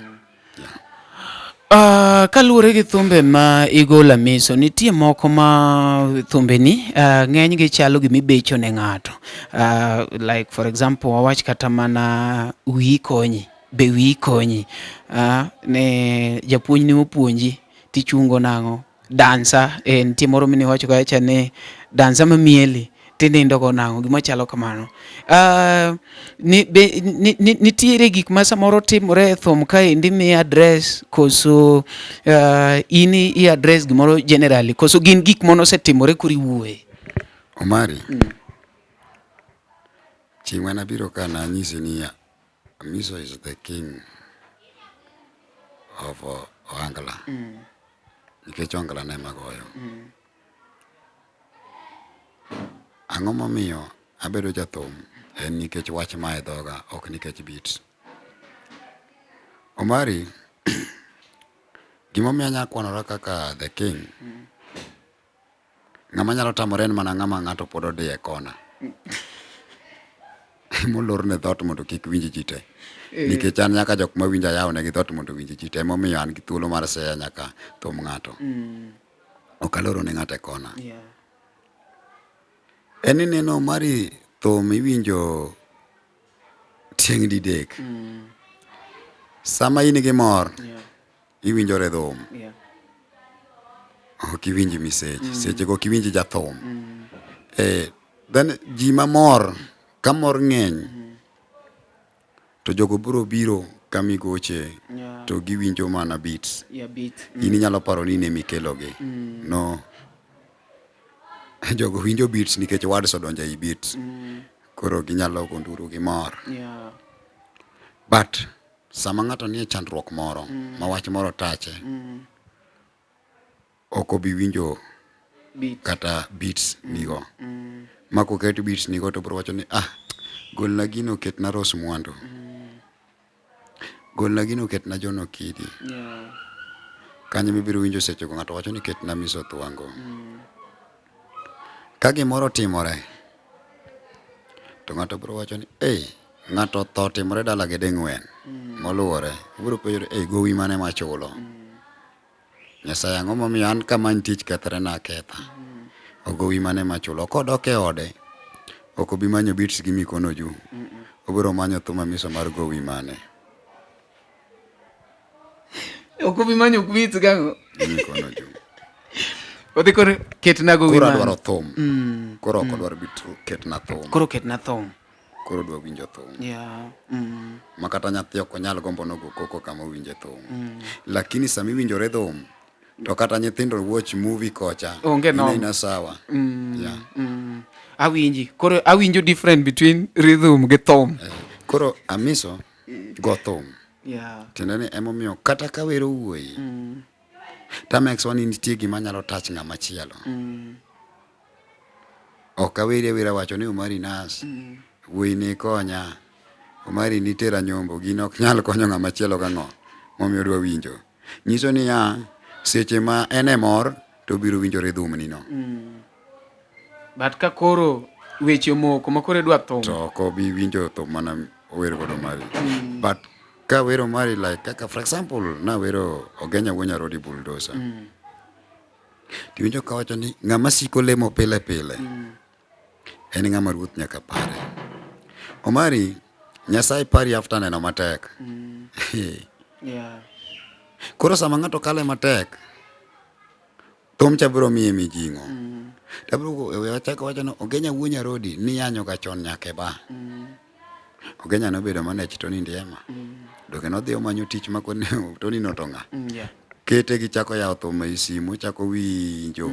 Yeah. Kaluwore gi thumbe ma igolo Amiso, nitie moko ma thumbeni ng'enygi chalo gimibecho ne ng'ato. Like for example wawach kata mana wiyi konyi, be wiyi konyi. Ne japuonj ni opuonji tichungo nang'o? Dansa, nitie moro miniwacho kacha ni dansa mamieli tinindo go nang'o, gima chalo kamano. Nitiere gik ma samoro timore e thum kaendi mi address koso in i address gimoro generally koso gin gik mane osetimore koro iwuoye? Omari, chieng' mane abiro ka nanyisi ni Amiso is the king of Ohangla. Nikech Ohangla ne ema goyo. Ang'o momiyo abedo jathum? En nikech wach ma e dhoga, ok nikech beat. Omari, gimomiyo anya kwanora kaka the king, ng'ama nyalo tamore en mana ng'ama ng'ato pod odiyo e kona. Molorne dhoot mondo kik winj ji te. Nikech an nyaka jok mawinjo ayawo negi dhoot mondo owinj ji te. Emomiyo an gi thuolo mar seya nyaka thum ng'ato. Ok aloro ne ng'ato e kona. En ni neno mari thum iwinjo tieng' didek. Sama in gi mor, iwinjo rhythm. Ok iwinj message. Seche go ok iwinj jathum. Then ji mamor, ka mor ng'eny, to jogo biro biro kamigoche to giwinjo mana beats. Yeah, beat. In inyalo paro ni in emikelogi. No. Jogo winjo beats nikech words odonjo ei beats. Koro ginyalo go nduru gimor. But sama ng'ato nie chandruok moro ma wach moro tache, ok obi winjo Beat. kata beats nigo. Ma koket beats nigo to bro wacho ni ah, golna gino ketna Rose Muhando. Golna gino ketna John Okidi. Kanyo mibiro winjo seche go ng'ato wacho ni ketna Miso Thwango. Ka gimoro otimore, to ng'ato biro wacho ni ei, ng'ato tho timore dala gi ding'wen moluwore. Obiro penjore ei gowi mane machulo. Nyasaye ang'o momiyo an kamany tich kethre na aketha. Ogowi mane machulo. Kodok e ode, ok obi manyo beats gi mikono juu. Obiro manyo thum amiso mar gowi mane. Ok obi manyo beats gang'o? Gi mikono juu. Odhi koro ketna gowi Koro mane. adwaro thum. Koro ok odwar beat, ketna thum. Koro ketna thum. Koro odwa winjo thum. Ma kata nyathi ok onyal gombo nogo koko kama owinje thum. Lakini sama iwinjo rhythm, to kata nyithindo watch movie kocha. Onge noma. Ina sawa. Yeah. Awinji. Koro awinjo different between rhythm gi thum. Koro amiso go thum. Tiende ni emomiyo kata ka wero wuoyi, to make sure ni nitie gima nyalo touch ng'ama chielo. Ok aweri awera wacho ni Omari nas, wuoyi ni konya, Omari nitera nyombo, gino ok nyal konyo ng'ama chielo gang'o momiyo odwa winjo. Nyiso niya, seche ma en e mor to obiro winjo rhythm ni no. But ka koro weche omoko ma koro idwa thum. To ok obi winjo thum mana ower godo mari. But ka wero mari like kaka for example nawero Ogenya Wuo Nyarodi Bulldozer. Tiwinjo kawacho ni ng'ama siko lemo pile pile en ng'ama ruoth nyaka pare. Omari, Nyasaye pari after neno matek. Koro sama ng'ato kale matek, thum cha biro miye mijing'o. Tabiro achako wacho ni Ogenya Wuo Nyarodi niyanyo ga chon nyaka e bar. Ogenya nobedo manech Tony Ndiema. Donge nodhi omanyo tich ma kone Tony no to ng'a? Kete gichako yawo thum e simu chako winjo.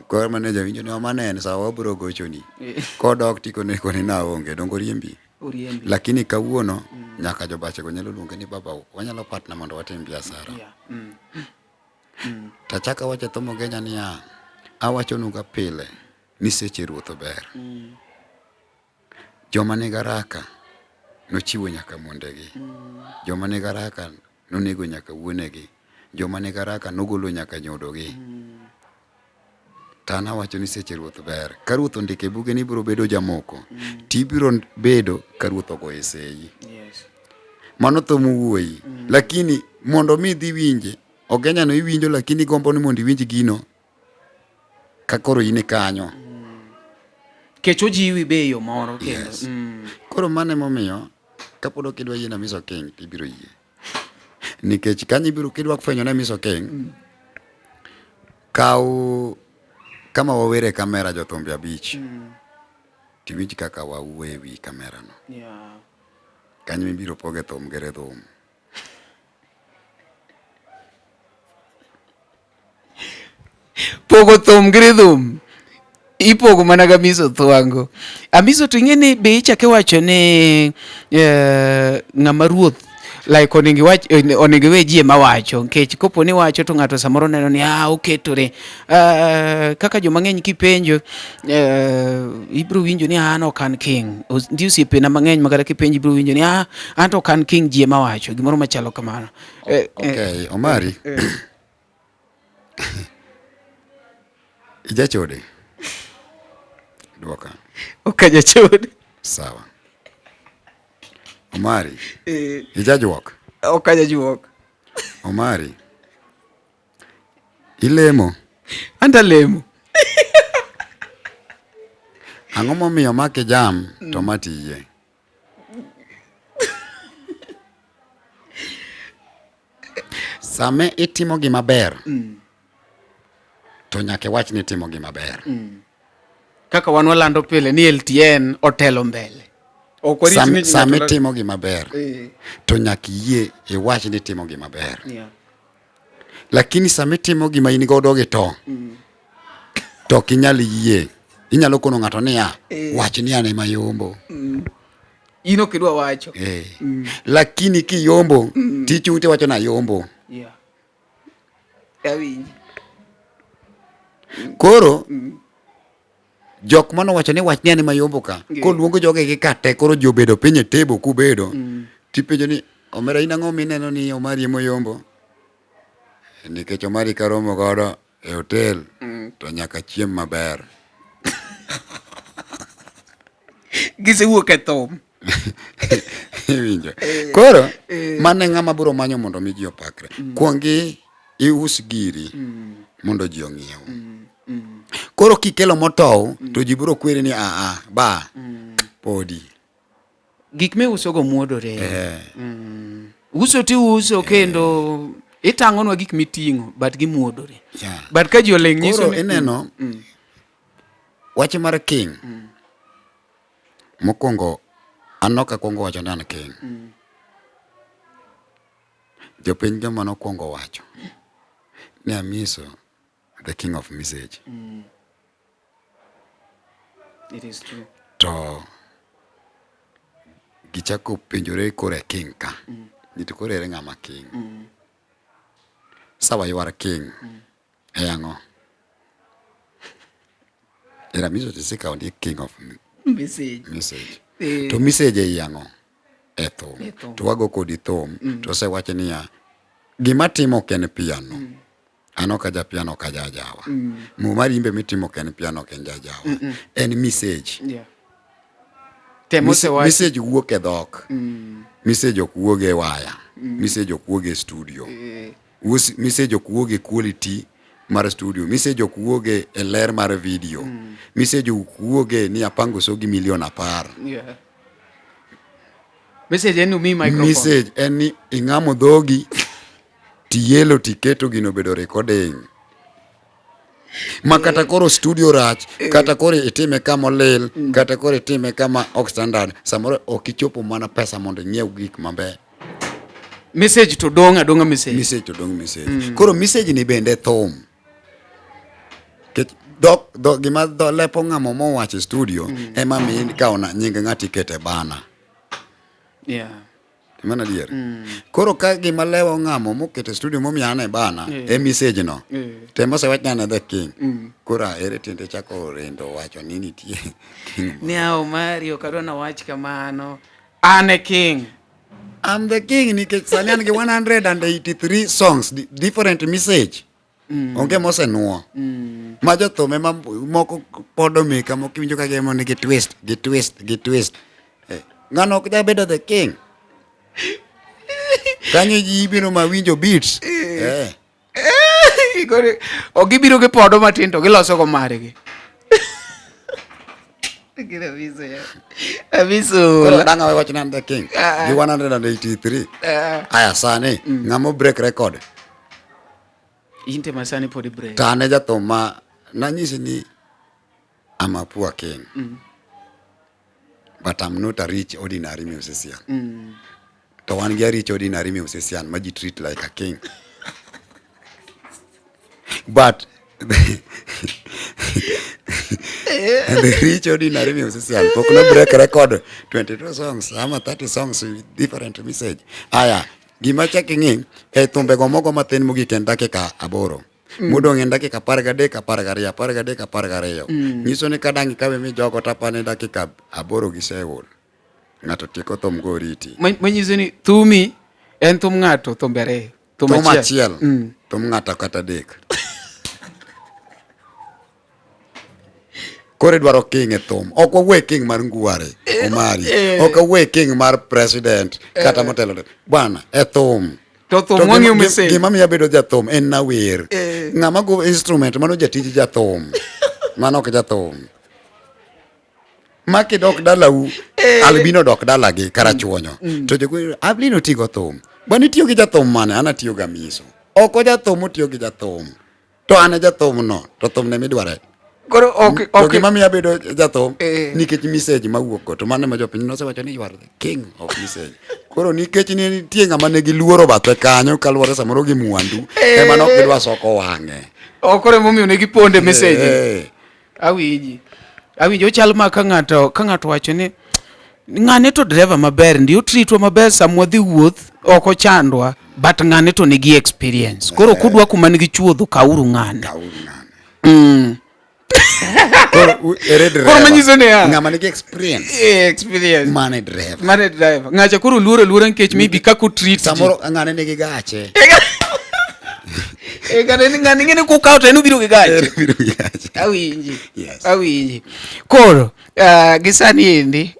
Koro manager winjo ni omanene sawa wabiro gochoni. Kodok tikone kone naonge donge oriembi. Oriembi. Lakini kawuono nyaka jobachego nyalo luonge ni baba wanyalo partner mondo watim biashara. Tachako awacho thum Ogenya niya, awachonuga pile ni seche ruoth ber. Joma nigi haraka nochiwo nyaka mondegi. Joma nigi haraka nonego nyaka wuonegi. Joma nigi haraka nogolo nyaka nyodogi. To an awacho ni seche ruoth ber. Ka ruoth ondiko e buge ni ibiro bedo jamoko, tibiro bedo ka ruoth ogoyo seyi. Mano thum wuoyi. Lakini mondo mi idhi winje, Ogenya no iwinjo lakini igombo ni mondo iwinj gino ka koro in kanyo. Kech ojiwi be e yo moro kendo. Yes. Koro mano emomiyo kapod ok idwa yie na Miso King to ibiro yie. Nikech kanyo ibiro kidwa fwenyo ne Miso King, kaw kama wawere kamera jothumbe abich. Tiwinj kaka wawuoyo e wi kamera no. Kanyo ibiro poge thum gi rhythm. Pogo thum gi rhythm ipogo mana ga Amiso Thwango. Amiso to ing'e ni be ichako iwacho ni ng'ama ruoth like onego iwach onego iwe ji ema wacho nikech kopo ni iwacho to ng'ato samoro neno ni ah oketore. Kaka joma ng'eny kipenjo ibiro winjo ni an ok an king. Nitie osiepena mang'eny ma kata kipenjo ibiro winjo ni ah an to ok an king ji ema wacho gimoro machalo kamano. Okay, Omari. Ijachode? Duoka. Ok ajachode. Sawa. Omari. Ijajuok? Ok ajajuok. Omari. Ilemo? Anta lemo. Ang'o momiyo make jam to ma tiyie? Sama itimo gima ber to nyaka iwach ni itimo gima ber. Kaka wan walando pile ni LTN otelo mbele. Ok warit ni ng'ato Sama lal- itimo gima ber to nyaka iyie iwach ni itimo gima ber. Lakini sama itimo gima in godo gi to to ok inyal yie. Inyalo kono ng'ato niya, wach ni an ema ayombo. In ok idwa wacho. Eh. Lakini kiyombo tichung' tiwacho ni ayombo. Yeah. Awinji. Koro jok mane owacho ni wach ni an ema ayombo ka, koluongo jogegi ka te koro ji obedo piny e table kubedo, tipenjo ni omera in ang'o mineno ni Omari ema oyombo? Nikech Omari karomo godo e hotel to nyaka chiem maber. Gisewuok e thum. Iwinjo? Koro mano e ng'ama biro manyo mondo mi ji opakre. Kuongi ius giri mondo ji ong'iew. Koro kikelo motow to ji biro kweri ni aa ba podi. Gik miusogo muodore. Uso tiuso kendo itang'onwa gik miting'o but gimuodore. But ka ji oling' nyiso Koro ni ineno wach mar king. Mokwongo an ok akwongo wacho ni an king. Jopiny joma nokwongo wacho ni Amiso the king of message. It is true. To gichako penjore koro e king ka. Ni to koro ere ng'ama king. Sawa you are king. E ang'o? Era Amiso tisekawo ni king of Message. message. To message ei ang'o? E thum. E thum. To wago kodi thum to osewacho niya gima timo ok en piano. An ok aja piano ok aja ajawa. Muma rimbe mitimo ok en piano ok en jajawa. En message. Yeah. Tem osewacho. Message wuok e dhok. Message ok wuog e waya. Message ok wuog e studio. Message ok wuog e quality mar studio. Message ok wuog e ler mar video. Message ok wuog e ni apango so gi milion 10. Yeah. Message en umi microphone. Message en ni ing'amo dhogi tiyelo tiketo gino obedo recording. Ma kata koro studio rach, kata koro itime kama olil, kata koro itime kama ok standard, samoro ok ichopo mana pesa mondo ing'iew gik maber. Message to dong' adong'a message. Message to dong' message. Koro message ni bende thum. Nikech dhok dho gima dho lep ong'amo mowacho e studio ema mi ikawo na nying ng'ato ikete bana. Yeah. Mano adier. Koro ka gima lewa ong'amo moketo e studio momiyo an e bana e message no. To ema osewach ni an e the king. Koro ere tiende chako rindo wacho ni nitie king. Ni a Omari ok adwa nawach kamano. An e king. I'm the king nikech sani an gi 183 songs different message. Onge mosenuo. Ma jothum ema moko podo meka moko iwinjo ka gemo ni gi twist, gi twist, gi twist. Ng'ano ok jabedo the king. Kanyo ji biro ma winjo beats. Koro ok gibiro gi podo matin to giloso go margi. Abiso. Koro dang' awe wach ni I'm the king. Gi 183. Aya sani ng'ama break record. Inte masani pod break. To an e jathum ma nanyisi ni I'm a poor king. But I'm not a rich ordinary musician. To wan gi a rich ordinary musician ma ji treat like a king. But the rich ordinary musician pok no break record 22 songs ama 30 songs with different message. Aya, gima chak ing'i e thumbego mogo mathin mogik en dakika 8. Modong' en dakika 13, 12, 13, 12. Nyiso ni ka dang' ikawe mijogo to apani dakika 8 giseol. Ng'ato tieko thum go oriti. Manyiso ni thumi en thum ng'ato thumbe ariyo. Thum achiel. Thum ng'ato kata adek. Koro idwaro king e thum. Ok wawuo e king mar Ngware, Omari. Ok wawuo e king mar president kata motelo. Bwana, e thum. To thum wang'iyo message. Gima miyo abedo jathum en nawer. Ng'ama go instrument mano jatij jathum. Mano ok jathum. Ma kidok dalau, Albino dok dalagi Karachuonyo. To jogo Albino tigo thum. Bwana itiyo gi jathum mane? An atiyo gi Amiso. Ok ojathum otiyo gi jathum. To an e jathum no, to thum ne midware. Koro ok To ok gima miyo abedo jathum Eh. nikech message mawuok go to mano ema jopiny nosewacho ni you are the king of message. Koro nikech ne nitie ng'ama ne giluoro bathe kanyo kaluwore samoro gi mwandu ema ne ok gidwa soko wang'e. Ok koro emomiyo ne giponde message. Eh. Awinji. Awinji ochal ma ka ng'ato ka ng'ato wacho ni ng'ane to driver maber ndi otritwa maber sama wadhi wuoth ok ochandwa but ng'ane to nigi experience. Koro kudwa kuma nigi chuodho kawuru ng'ane. Kawuru ng'ane. Koro ere driver. Koro manyiso niya. Ng'ama nigi experience. Eh, experience. Mane driver. Mane driver. Ng'acha koro luoro luora nikech maybe kaka otreat ji. Samoro ng'ane nigi gache. Eh, ng'ane ni ng'ane ng'ene kukawo to en obiro gi gache. Obiro gi gache. Awinji. Yes. Awinji. Koro gi sani endi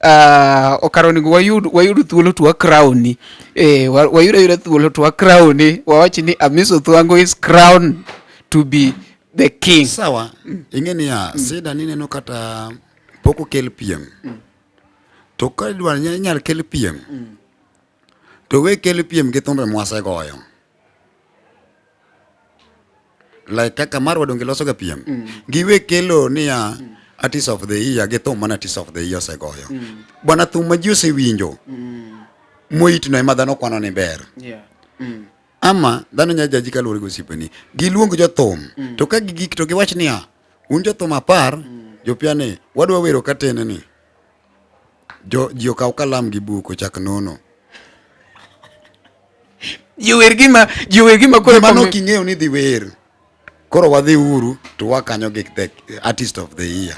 okaro onego wayud wayud thuolo to wa crown eh, wayud ayuda thuolo to wa crown wawach ni Amiso Thwango is crowned to be the king. Sawa. Ing'e niya, sida nineno kata pok okel piem. To ka idwa inyal kel piem. To we kel piem gi thumbe mwasegoyo. Like kaka marwa donge loso ga piem. Giwe kelo niya artist of the year gi thum mana artist of the year osegoyo. Bwana thum ma ji osewinjo. Moitno ema dhano kwano ni ber. Yeah. Ama dhano nyalo jaji kaluwore gi osiepeni. Giluong jothum. To ka gigik to giwach niya, un jothum apar, jopiane, wadwa wero katene ni. Jo, ji okaw kalam gi buk ochak nono. Ji wer gima ji wer gima koro Gima nok ing'eyo ni dhi wer. Koro wadhi uru to wakanyo gi the artist of the year.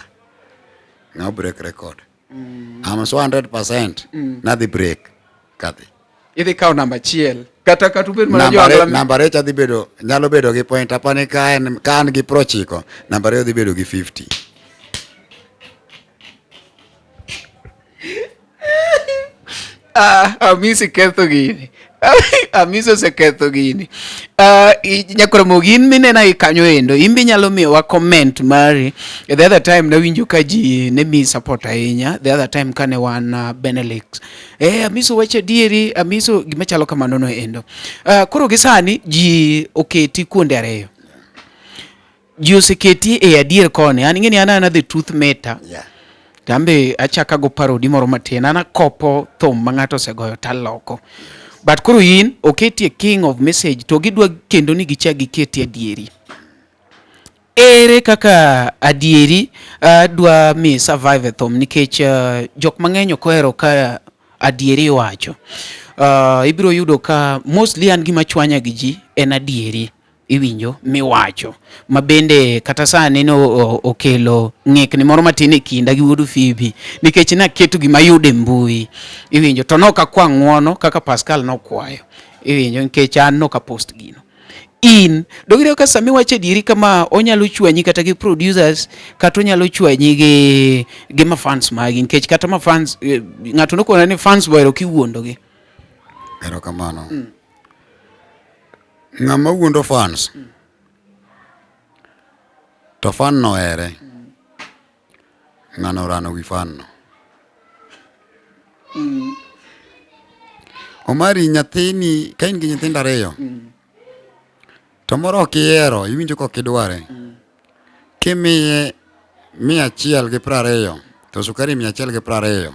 Ng'aw break record. I'm so 100% nadhi break kadhi. Idhi kawo namba achiel kata kata ubed mana Namba jo ariyo Angla- namba ariyo cha dhi bedo nyalo bedo gi point apani ka en ka an gi 90 namba ariyo dhi bedo gi 50. Ah, Hamisi ketho gini. Hamisi oseketho gini. Ah, Nyakoromogi in minena i kanyo endo, in be inyalo miyowa comment mari. The other time nawinjo ka ji ne miyi support ahinya. The other time kane wan Benelux. Eh, Amiso wacho adieri, Amiso gima chalo kamano no endo. Koro gi sani ji oketi kuonde ariyo. Ji oseketi e adier koni. An ing'eni an ana the truth matter. Yeah. To an be achako ago parody moro matin. An akopo thum ma ng'ato osegoyo taloko. But koro in oketi e king of message to gidwa kendo ni gichak giketi adieri. Ere kaka adieri dwa mi survive e thum nikech jok mang'eny ok ohero ka adieri iwacho. Ibiro yudo ka mostly an gima chwanya gi ji en adieri iwinjo miwacho ma bende kata sani no okelo ng'ikni moro matin e kinda gi wuod Phoebe nikech naketo gima ayudo e mbui iwinjo to nok akwa ng'uono kaka Pascal nokwayo iwinjo nikech an nok apost gino. In dogire ka sami wacho adieri kama onyalo chwanyi kata gi producers kata onyalo chwanyi gi gi mafans magi nikech kata mafans ng'ato nokona ni fans bohero kiwuondogi. Erokamano. Ng'ama wuondo fans to fan no ohere ng'ano orano wi fan no. Omari nyathini ka in gi nyithindo ariyo to moro ok ihero iwinjo ka ok idware kimiye 120 to sukari 120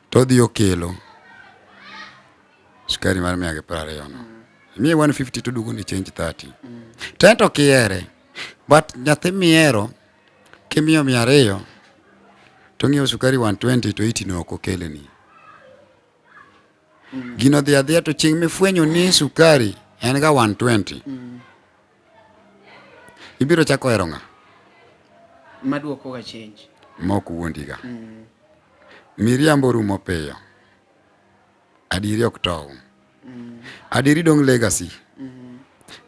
to odhi okelo sukari mar 120 no. Imiye 150 to oduogo ni change 30. To en to ok ihere but nyathi mihero kimiyo 200 to ong'iewo sukari 120 to 80 no ok okelni. Gino dhi adhiya to chieng' mifwenyo ni sukari en ga 120. Ibiro chako hero ng'a? Maduoko ga change. Mok wuondiga. Miriambo rumo piyo. Adieri ok tow. Adieri dong' legacy.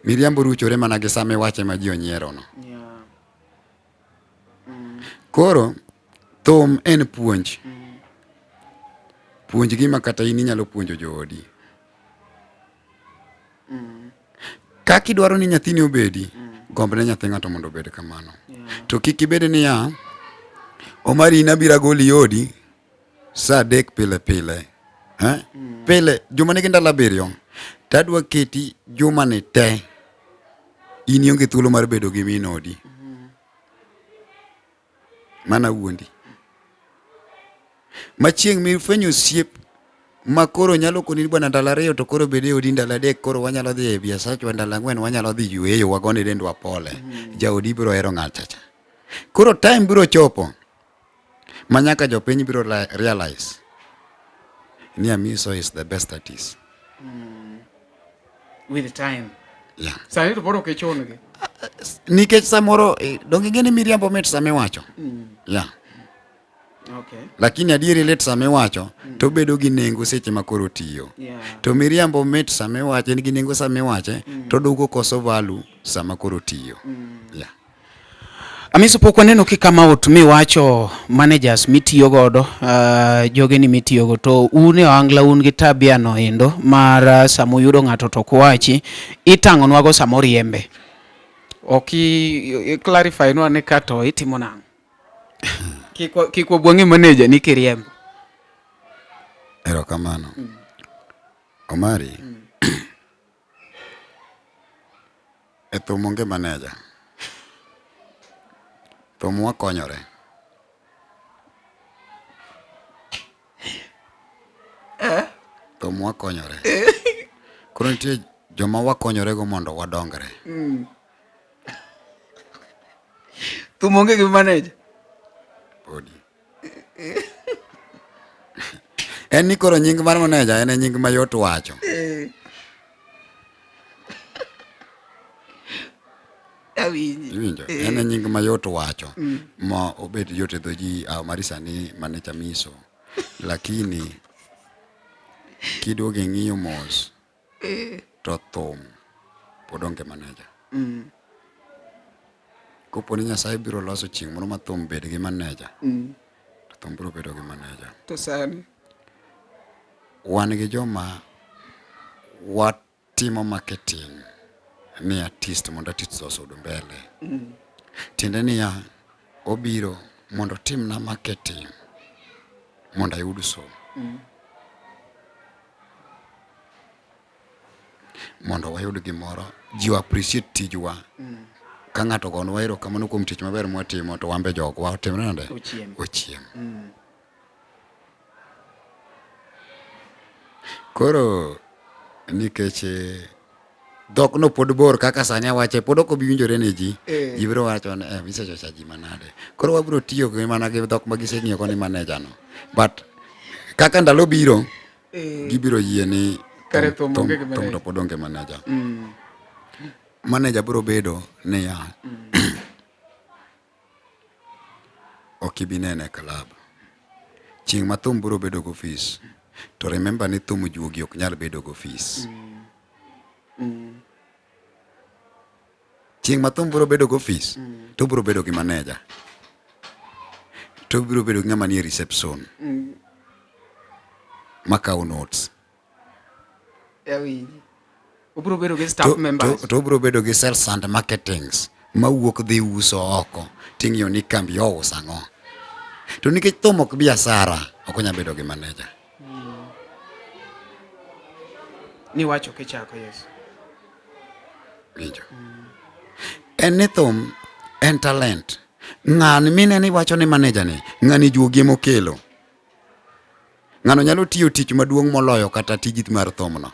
Miriambo ruchore mana gi sama iwache ma ji onyiero no. Yeah. Koro thum en puonj. Puonj gima kata in inyalo puonjo joodi. Kaka idwaro ni nyathini obedi, gomb ne nyathi ng'ato mondo obed kamano. To kik ibed niya, Omari in abiro agoli odi saa 3 pile pile. Eh? Pile, juma nigi ndalo 7. Tadwa keti juma ni te. In ionge thuolo mar bedo gi min odi. Mana wuondi. Ma chieng' mifwenyo osiep ma koro nyalo koni ni bwana ndalo ariyo to koro bed e odi ndalo adek koro wanyalo dhi e biasachwa ndalo ang'wen wanyalo dhi yueyo wagone dendwa pole. Jaodi biro hero ng'acha cha. Koro time biro chopo ma nyaka jopiny biro realize ni Amiso is the best artist. With time. Yeah. Sani to pod ok ichun-gi. Nikech samoro eh, donge ing'e ni miriambo mit sama iwacho. Yeah. Okay. Lakini adieri lit sama iwacho to obedo gi nengo seche ma koro tiyo. Yeah. To miriambo mit sama iwache, en gi nengo sama iwache to oduogo koso value sama koro tiyo. Yeah. Amiso pok waneno ki come out miwacho managers mitiyo godo jogeni mitiyogo to un e ohangla un gi tabia no endo mar sama uyudo ng'ato to ok wachi itang'onwago sama oriembe. Ok i clarify nwa ni ka to itimo nang'o? Kik kik wabwang'e manager ni kiriembo. Erokamano. Omari. E thum onge maneja. Thum wakonyore. Thum wakonyore. Koro nitie joma wakonyorego mondo wadongre. Thum onge gi manager. Podi. En ni koro nying mar maneja en e nying mayot wacho. Awinji. Iwinjo? En e nying mayot wacho ma obed yot e dho ji ah, Marisa ni maneja Miso. Lakini kiduogo ing'iyo mos to thum pod onge maneja. Kopo ni Nyasaye biro loso chieng' moro ma thum bed gi maneja, to thum biro bedo gi maneja. To sani Wan gi joma watimo marketing ni artist mondo artist osud mbele. Tiende niya, obiro mondo otimna marketing mondo ayud somo. Mondo wayud gimoro, ji o appreciate tijwa. Ka ng'ato ogonwa erokamano kuom tich maber mwatimo to wan be jogwa otimre nade? Ochiem. Ochiem. Koro nikech eh, dhok no pod bor kaka sani awache pod ok obi winjore ne ji. Eh. Ji biro wacho ni eh, misecho cha ji manade. Koro wabiro tiyo gi mana gi dhok ma giseng'iyo go ni manager no. But kaka ndalo biro gibiro yie ni Kare thum onge gi thum manager. to pod onge manager. Manager biro bedo niya ok ibi nene e club. Chieng' ma thum biro bedo go fees to remember ni thum juogi ok nyal bedo go fees. Chieng' ma thum biro bedo go fees to obiro bedo gi manager. To obiro bedo gi ng'ama nie reception makawo notes. Awinji. Obiro bedo gi staff members. To obiro bedo gi sales and marketings mawuok dhi uso oko ting'iyo ni kambi ouso ang'o. To nikech thum ok biasara, ok onyal bedo gi manager. Niwacho kichako yes. Winjo? En ni thum en talent. Ng'ani mineno iwacho ni manager ni, ng'ani juogi emokelo. Ng'ano nyalo tiyo tich maduong' moloyo kata tiji mar thumno.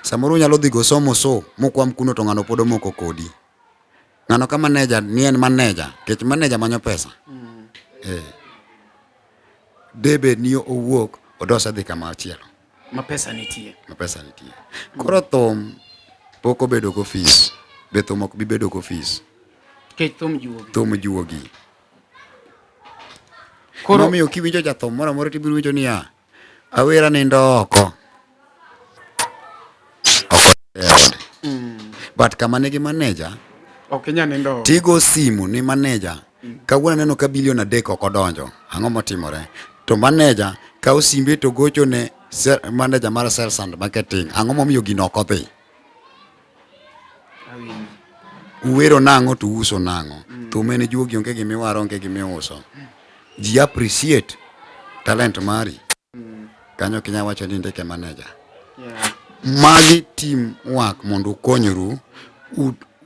Samoro unyalo dhi go somo so mokwam kuno to ng'ano pod omoko kodi. Ng'ano ka manager ni en manager, nikech manager manyo pesa. Eh. Debed ni owuok odose dhi kama chielo Ma pesa nitie. ma pesa nitie. Koro thum pok obedo go fees. Be thum ok bi bedo go fees. Nikech thum juogi. Thum juogi. Koro Emomiyo kiwinjo jathum moro amora tibiro winjo niya, awera nindo oko. Oko e ode. But kama nigi manager, ok inyal nindo. tigo simu ni manager. Kawuono aneno ka bilion adek ok odonjo. Ang'o motimore? To manager kawo simbe to gocho ne manager mar sales and marketing. Ang'o momiyo gino ok odhi? Awinji. Uwero nang'o to uso nang'o? Thum en juogi onge gimiwaro onge gimiuso. Ji appreciate talent mari. Kanyo ok inyal wacho ni indike manager. Yeah. Magi team work mondo ukonyru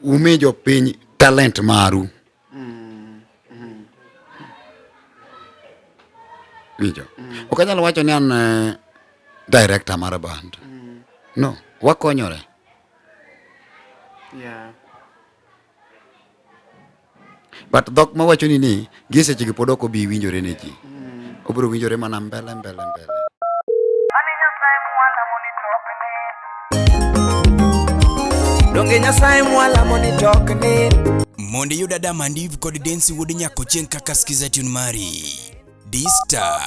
umi jopiny talent maru. Winjo? Ok anyal wacho ni an eh, director mar band. No, wakonyore. But dhok mawacho ni ni gie sechegi pod ok obi winjore ne ji. Obiro winjore mana mbele mbele mbele. Donge Nyasaye mwalamo ni tok ni Mondo iyud Adam and Eve kod Densi wuod Nyakochieng' kaka skiza tune mari. D star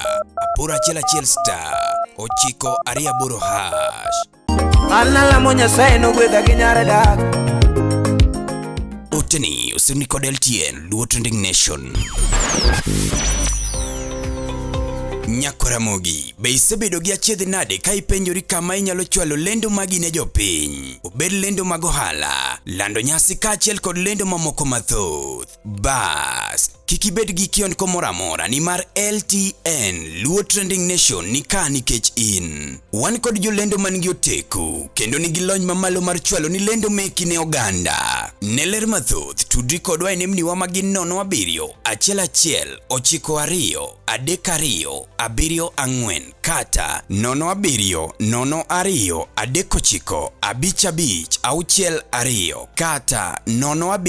811 star 928 hash. An alamo Nyasaye nogwedha gi nyar dak. Oteni osirni kod LTN Luo Trending Nation. Nyakoramogi, be isebedo gi achiedh nade ka ipenjori kama inyalo chwalo lendo magi ne jopiny? Obed lendo mag ohala, lando nyasi kaachiel kod lendo mamoko mathoth. Bas, kik ibed gi kiondko moro amora nimar LTN Luo Trending Nation ni ka nikech in. Wan kod jolendo man gi oteku kendo nigi lony mamalo mar chwalo ni lendo meki ne oganda. Ne ler mathoth, tudri kodwa e nembniwa ma gin 07 11 92 32 74 kata 07 02 39 55 62 kata 07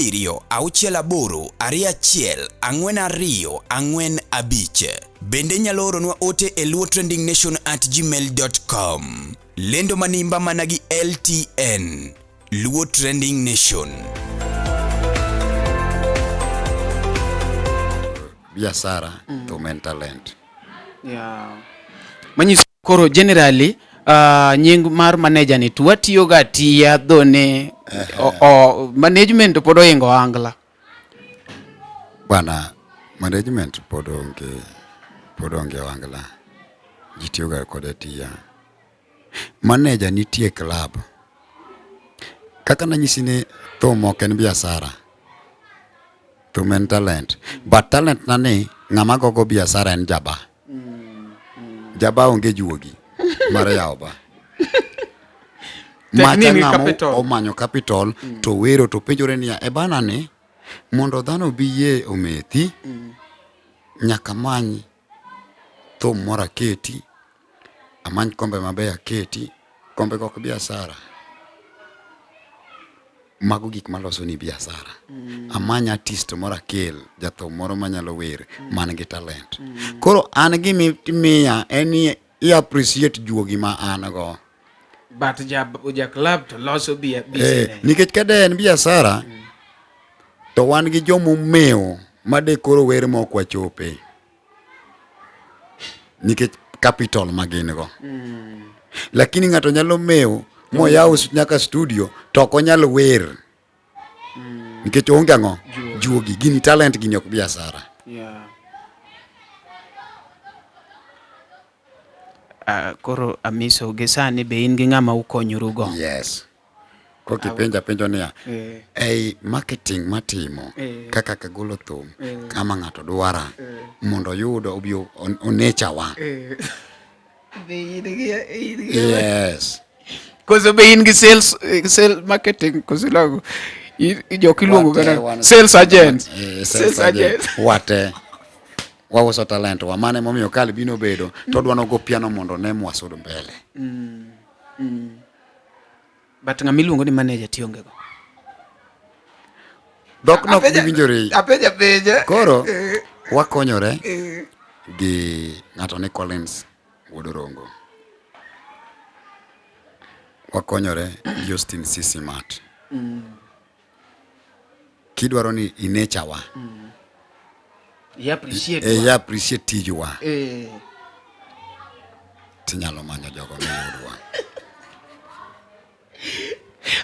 68 21 42 45. Bende inyalo oronwa ote e luotrendingnation@gmail.com. Lendo manimba mana gi LTN. Luo Trending Nation. Biashara thum en talent. Yeah. Manyiso koro generally nying mar manager ni to watiyo ga atiya dhone o, o, management to pod oingo angla. Bwana, management pod onge pod onge ohangla. Ji tiyoga kode tiya. Manager nitie e club. Kaka nanyisi ni thum ok en biashara. Thum en talent. But talent na ni ng'ama gogo biashara en jaba. Jaba onge juogi mar yawo ba. Tek Macha ni nigi ng'ama capital. omanyo capital to wero to penjore niya e bana ni mondo dhano obi yie omethi nyaka many thum moro aketi amany kombe mabeyo aketi kombe go ok biashara mago gik maloso ni biashara amany artist moro akel jathum moro manyalo wer man gi talent koro an gimiya en ni i appreciate juogi ma an go But ja, ja club to loso bia Eh, business. nikech ka de en biashara to wan gi jomomewo ma de koro wer ma ok wachope nikech capital ma gin go lakini ng'ato nyalo mewo moyaw nyaka studio to ok onyal wer nikech oonge ang'o juogi gini talent gini ok biashara Yeah. Koro Amiso gi sani be in gi ng'ama ukonyorugo? Yes. Koka ipenja penjo niya, Eh. ei marketing matimo Eh. kaka kagolo thum Eh. kama ng'ato dwara mondo oyud obi onechawa. Eh. Be in gi in gi Yes. Koso be in gi sales sales marketing koso ilogo jok iluongo Wate, kata wan- sales agent. Eh, sales agent. Wate. Wauso talent wa mano emomiyo ka Albino obedo to odwa nogo piano mondo one mwasud mbele. But ng'ama iluongo ni manager tionge go. Dhok no ok giwinjore. Apenja penja. Koro wakonyore gi ng'ato ni Collins wuod Orongo. Wakonyore gi Austin Sisi Mat. Kidwaro ni inechawa. I appreciate. E, i appreciate tijwa. Eh. Tinyalo manyo jogo miyudwa.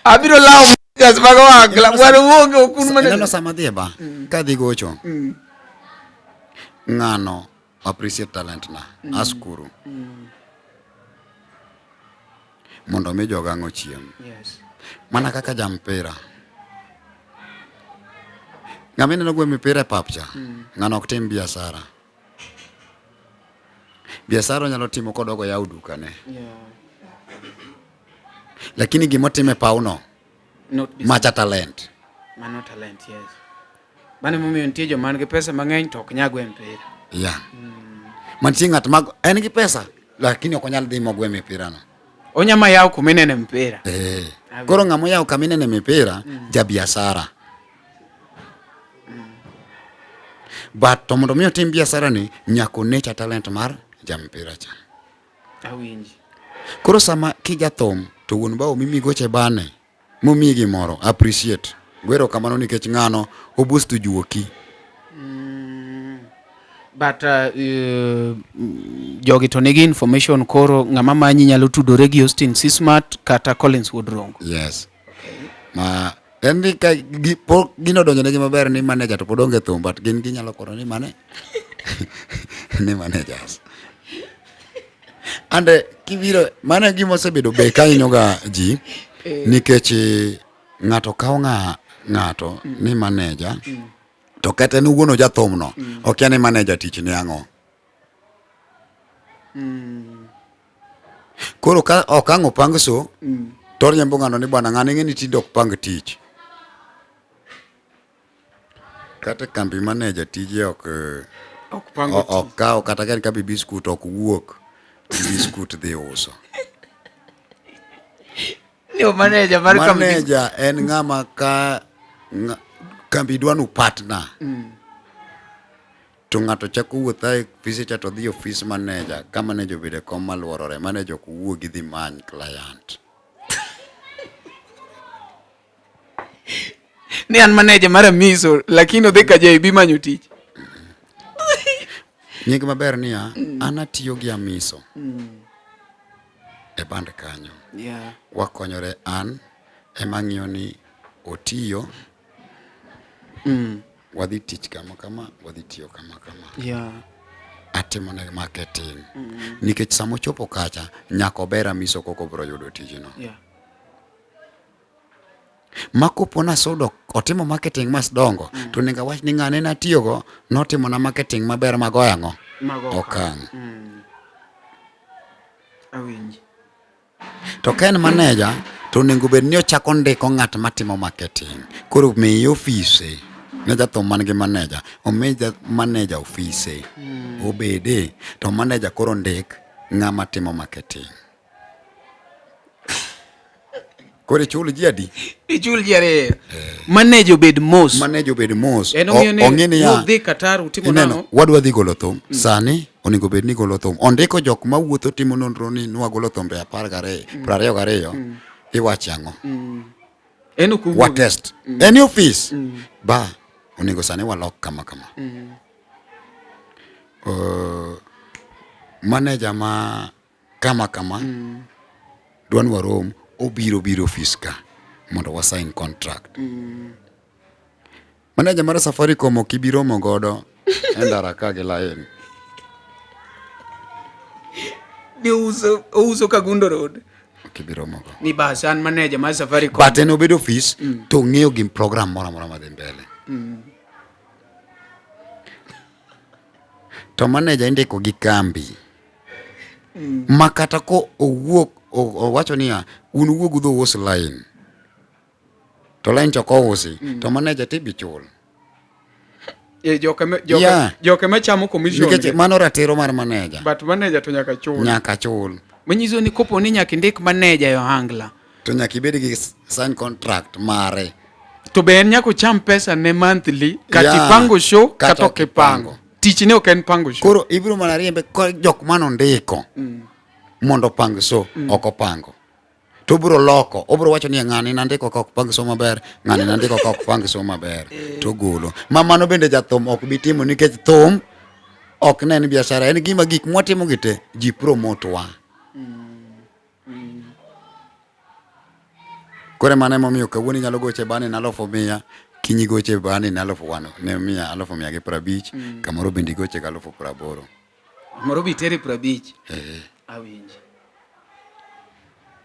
Abiro lawo managers mag ohangla. Bwana uonge ok un manager. Ineno sama adhi e ba, kadhi gocho. Ng'ano appreciate talent na. Askuru. Mondo mi joga ang' ochiem. Yes. Mana kaka jampira. Ng'ama ineno gwe mipira e pap cha, ng'ano ok tim biashara. Biashara onyalo timo kodogo yawo dukane. Yeah. Lakini gimotimo e pawno, Not business. macha talent. Mano talent, yes. Mano emomiyo nitie joma nigi pesa mang'eny to ok nyagwe mpira. Yeah. Mantie ng'at ma en gi pesa lakini ok onyal dhi mogwe mipira no. Onyama yaw kuma inene mpira. Eh. Koro ng'ama oyawo kama inene mipira ja biashara. But to mondo mi otim biashara ni nyaka onecha talent mar ja mpira cha. Awinji. Koro sama kijathum to wuon bao mimi goche bane momiyi gimoro appreciate. Gwero kamano nikech ng'ano oboost juoki. But jogi to nigi information koro ng'ama manyi nyalo tudore gi Austin Sismart kata Collins Wuod Rongo. Yes. Ma en ni ka gi, pok gino donjo negi maber ni manager to pod onge thum but gin ginyalo koro ni mane ni managers. And kibiro mano e gima osebedo be ka hinyoga ji nikech ng'ato kawo ng'a ng'ato ni manager to kata en owuon ojathum no okia ni manager tich ne ang'o. Koro ka ok ang' opang so to oriembo ng'ano ni bwana ng'ano ing'e ni tinde ok pang tich. Kata kambi manager tije ok Ok pango ok kaw kata ka en kambi biskut ok wuok biskut dhi uso. Ni manager mar kambi. Manager en ng'ama ka kambi dwa nu partner. To ng'ato chako wuoth a e ofise cha to dhi ofis manager ka manager obedo e kom maluorore manager ok wuogi dhi many client. Ni an manager mar Amiso lakini odhi ka JB manyo tich. Nying maber niya, an atiyo gi Amiso e band kanyo. Wakonyore an ema ang'iyo ni otiyo wadhi tich kama kama wadhi tiyo kama kama. Atimo ne marketing. Nikech sama ochopo kacha nyaka ober Amiso koko obiro yudo tijno. Ma kopo nasudo otimo marketing mas dongo to onego awach ni ng'ane natiyogo notimo na marketing maber magoyo ang'o okang'. Awinji. To ka en manager to onego bed ni ochako ndiko ng'at matimo marketing. Koro miye ofise ne jathum man gi manager, omi manager ofise obede to manager koro ndik ng'ama timo marketing. Koro ichul ji adi? Ichul ji ariyo. Manager obed mos. Manager obed mos. En ong'eyo ni Ong'e niya, udhi Qatar utimo ineno, nang'o? wadwa dhi golo thum sani onego bed ni golo thum ondiko jok mawuotho timo nonro ni nwagolo thumbe 12 22 iwacho ang'o En ok wa owuogi. test any office ba onego sani walok kama kama manager ma kama kama dwa ni warom obiro biro ofis ka mondo wa sign contract manager mar Safaricom ok ibi romo godo e ndara ka gi line Ni ouso ouso Kagundo Road. ok ibi romo go Ni bas an manager mar Safaricom. but en obedo ofis to ong'eyo gim program moro amora madhi mbele to manager indiko gi kambi ma kata ko owuok owacho niya un wuog udhi us line to line to ok ousi to manager tibi chul Eh, joka me- joka Yeah. joka ma chamo commission. nikech mano ratiro mar manager But manager to nyaka chul. nyaka chul Manyiso ni kopo ni nyaka indik manager e ohangla. to nyaka ibed gi sign contract mare To be en nyaka ocham pesa ne monthly kata Yeah. ipango show Kata kata ok ipango. Tich ne ok en pango show. koro ibiro mana riembe ko jok manondiko mondo opang so ok opango to obiro loko obiro wacho ni ng'ani nandiko ka ok pang so maber ng'ani nandiko ka ok pang so maber to ogolo ma mano bende jathum ok bi timo nikech thum ok ne en biashara en gima gik mwatimo gi te ji promote wa koro mano emomiyo kawuono inyalo goche bani na 1,000 kiny igoche bani na alufu wano ne mia 1,150 kamoro bende igoche ga 80,000 Moro bi tere 50. Eh, Awinji.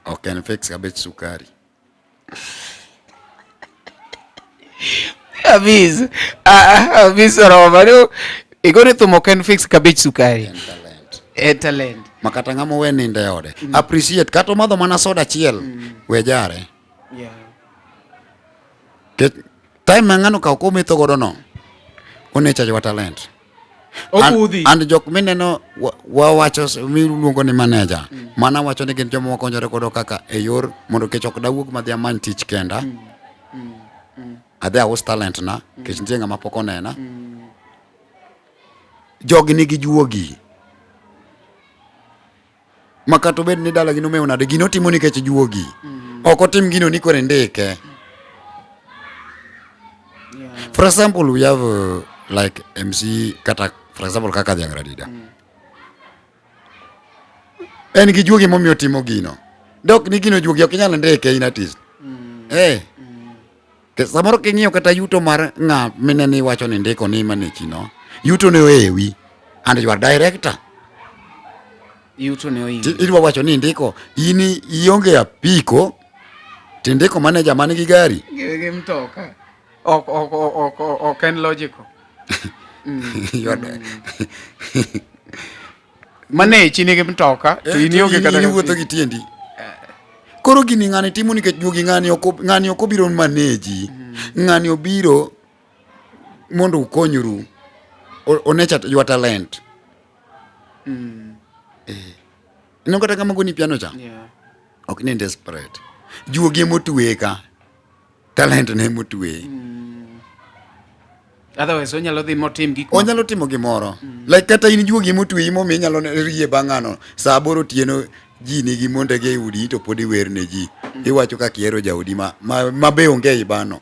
ok en fix ka bech sukari Avis. Ah, avis oromo. Ni igone thum ok en fix ka bech sukari. en talent En talent. ma kata ng'ama owe nindo e ode appreciate kata omadho mana soda achiel we jare Yeah. Kech time ma ng'ano kawo kometho godo no onecha jwa talent. Okudhi. And jok mineno wawacho miluongo ni manager mana wacho ni gin joma wakonyore godo kaka e yor mondo kech ok dawuog madhi amany tich kenda. Adhi aus talent na kech nitie ng'ama pok onena. Jogi nigi juogi. Ma kata obed ni dalagi nomewo nade, gino otimo nikech juogi. Ok otim gino ni koro indike. For example, we have like MC kata for example kaka Dhiang' Radida. En gi juogi momiyo otimo gino. Dok ni gino juogi ok inyal ndike in artist. Eh. Ke samoro king'iyo kata yuto mar ng'a minene iwacho ni ndiko ni manechi no, yuto ne oewi and you are director. Yuto ne oingo. Idwa wacho ni ndiko in ionge apiko tindiko manager man gi gari. Gi mtoka. Ok ok ok ok en logical. You are- Manechi nigi mtoka to in ionge kata in iwuotho gi tiendi. Koro gini ng'ani timo nikech juogi ng'ani ok ng'ani ok obiro maneji. Ng'ani obiro mondo ukonyru. One chat your talent. Eh. Ineno kata kama goni piano cha? Yeah. Ok ni desperate. Juogi emotwe ka. Talent ne emotwe. Otherwise onyalo dhi motim gik Onyalo timo gimoro. Like kata in juogi emotweyi momiyo inyalo rie bang' ng'ano saa aboro otieno ji nigi mondegi e udi to pod iwer ne ji. Iwacho kaka ihero jaodi ma be onge ei bano.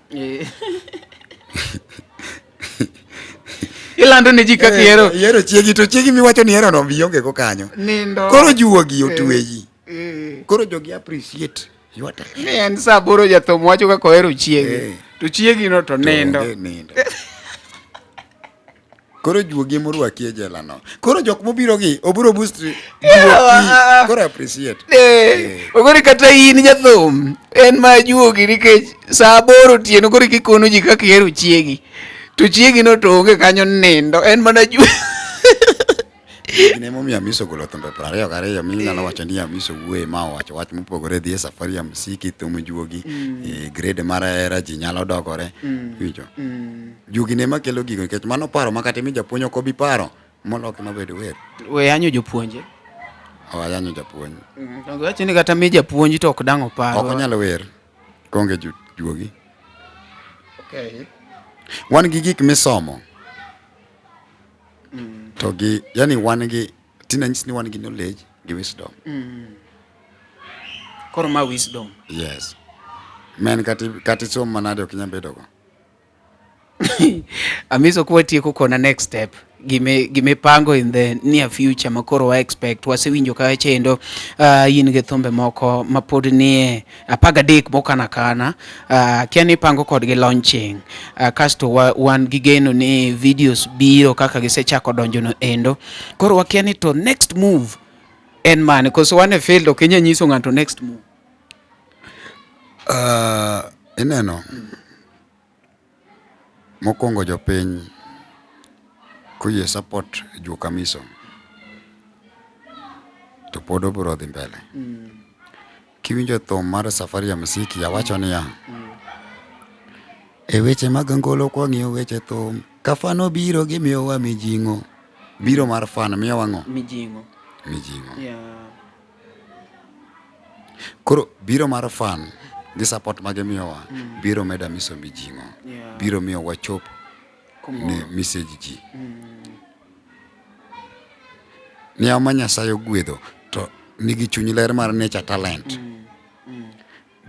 Ilando ne ji kaka ihero. Ihero chiegi to chiegi miwacho ni ihero no be ionge go kanyo. Nindo. Koro juogi otweyi. Koro jogi appreciate your talent. Ni en saa aboro jathum wacho kaka ohero chiege. To chiegi no to nindo. Onge nindo. Koro juogi emorwaki e jela no. Koro jok mobiro gi obiro boost juogi. Koro appreciate. Ogori kata in jathum en ma juogi nikech saa aboro otieno koro kikono ji kaka ihero chiegi. To chiegi no to onge kanyo nindo en mana juogi. Gin emomiyo Amiso ogolo thumbe 22 minyalo wacho ni Amiso wuoye ma owacho wach mopogore dhi e safari ya msiki thum juogi e grade mar hera ji nyalo dogore winjo juogi ne makelo gigo nikech mano paro ma kata imi japuonj ok obi paro moloki mabed wer We yanyo jopuonje. owayanyo japuonj Donge wacho ni kata mi japuonj to ok dang' opar. ok onyal wer konge juogi Okay. wan gi gik misomo to gi yani wan gi tina nyisi ni wan gi knowledge gi wisdom Koro ma wisdom. yes men kati kati som manade ok inyal bedo go Amiso kwatieko kona next step gime gimipango in the near future ma koro wa expect wasewinjo ka chendo in gi thumbe moko ma pod nie 13 mokana kana kia ni ipango kodgi launching kasto wan gi geno ni videos biro kaka gisechako donjo no endo koro wakia ni to next move en mane koso wan e field ok inyal nyiso ng'ato next move. Ineno mokwongo jopiny koyie support juok Amiso to pod obiro dhi mbele. Kiwinjo thum mar Safari ya Muziki awacho niya, e weche mag ngolo kwang'iyo weche thum ka fan obiro gimiyowa mijing'o. Biro mar fan miyowa ang'o? Mijing'o. Mijing'o. Yeah. Koro biro mar fan gi support ma gimiyowa biro medo Amiso mijing'o. Yeah. Biro miyo wachop Kumoro. ne message ji. Niyaw ma Nyasaye ogwedho to nigi chuny ler mar nature talent.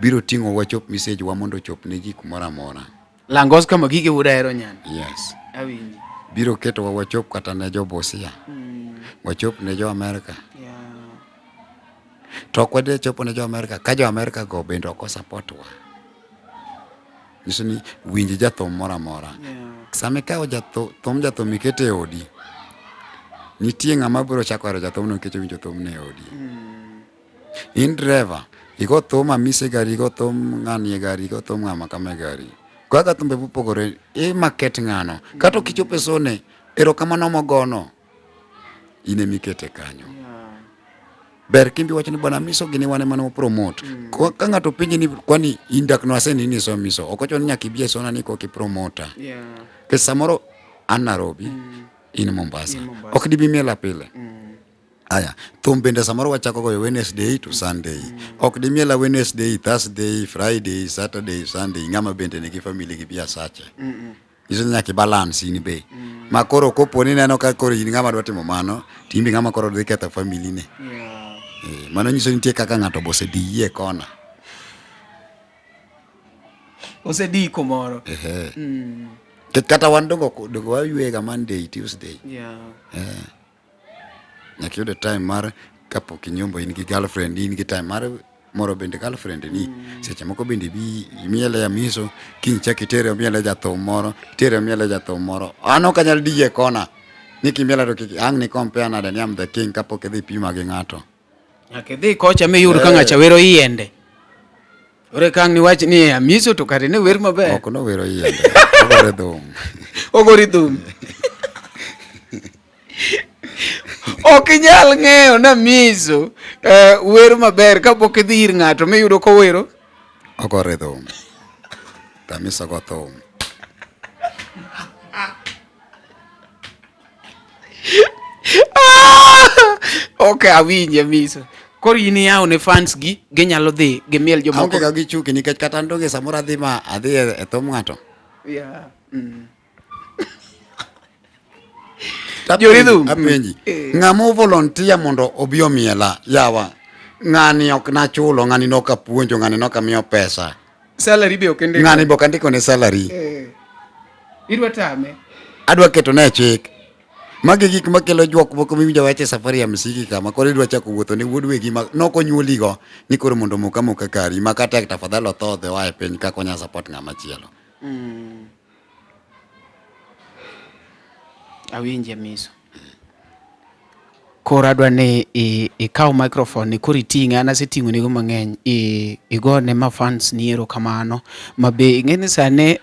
Biro ting'o wachop message wa mondo ochop ne ji kumoro amora. Langos kama gige wuod ahero nyani. Yes. Awinji. Biro ketowa wachop kata ne jo Busia. Wachop ne jo Amerika. Yeah. To ok wadhi chopo ne jo Amerika ka jo Amerika go bende ok osupport wa. Nyiso ni winj jathum moro amora. Yeah. Sama ikawo thum jathum ikete e odi, nitie ng'ama biro chako hero jathumno nikech owinjo thumno e odi. In driver, igo thum Hamisi e gari, igo thum ng'ani e gari, igo thum ng'ama kama e gari. Kaka thumbe mopogore, i market ng'ano. Kata ok ichopo e sone, erokamano mogono, in emikete kanyo. Ber kimbi wacho ni bwana Amiso gini wan ema ne wapromote. Ka ng'ato penji ni kwani in dak no aseni ni iso Amiso, ok ochuno ni nyaka ibi e sona ni koka ipromota. Yeah. Nikech samoro an Nairobi, In Mombasa. In Mombasa. Ok dibi miela pile. Aya, thum bende samoro wachako goyo Wednesday to Sunday. Ok dimiela Wednesday, Thursday, Friday, Saturday, Sunday. Ng'ama bende nigi family gi biasache. Nyiso ni nyaka ibalance in be. Ma koro kopo ni neno ka koro in ng'ama dwa timo mano, to in be ng'ama koro dhi ketho family ne. Eh, mano nyiso ni nitie kaka ng'ato bosediyi e kona. Osedi kumoro. Ehe. Nikech kata wan dongo dongo wayuega Monday, Tuesday. Yeah. Nyaka iyud time mar kapok inyombo in gi girlfriend, in gi time mar moro bende girlfriend ni. Seche moko bende ibi imiele amiso, kiny ichak itere omiele jathum moro, itere omiele jathum moro. An ok anyal diyi e kona. Ni kimiela to kik ang' ni compare nade ni am the king kapok idhi pima gi ng'ato. Nyaka idhi kocha miyud ka ng'acha wero yiende. Ore ka ang' niwach ni amiso to kare ne wer maber. Ok nowero yiende, ogore thum. Ogori thum. Ok inyal ng'eyo ni amiso wer maber kapok idhi ir ng'ato miyudo kowero. Ogore thum. To amiso go thum. Ok awinji amiso. Koro in iyawo ne fans gi ginyalo dhi gimiel jomoko. Aonge ga gi chuki nikech kata an donge samoro adhi ma adhi e thum ng'ato. Yeah. Joridhum. Apenji. Ng'ama o volunteer mondo obi omiela yawa. Ng'ani ok nachulo, ng'ani nok apuonjo, ng'ani nok amiyo pesa. Salary be ok indiko. Ng'ani be ok andiko ne salary. Idwa tame. Adwa keto ne chik. Magi gik makelo juok moko miwinjo wacho e safari ya msiki kama koro idwa chako wuotho ne wuod wegi ma nok onyuoligo ni koro mondo omok amoka kari ma ka tek tafadhali othodhe oa e piny kaka onya support ng'ama chielo. Awinji Amiso. Koro adwa ni ikaw microphone ni koro iting'e, an aseting'o nego mang'eny, igone ma fans ni erokamano. Ma be ing'e ni sani,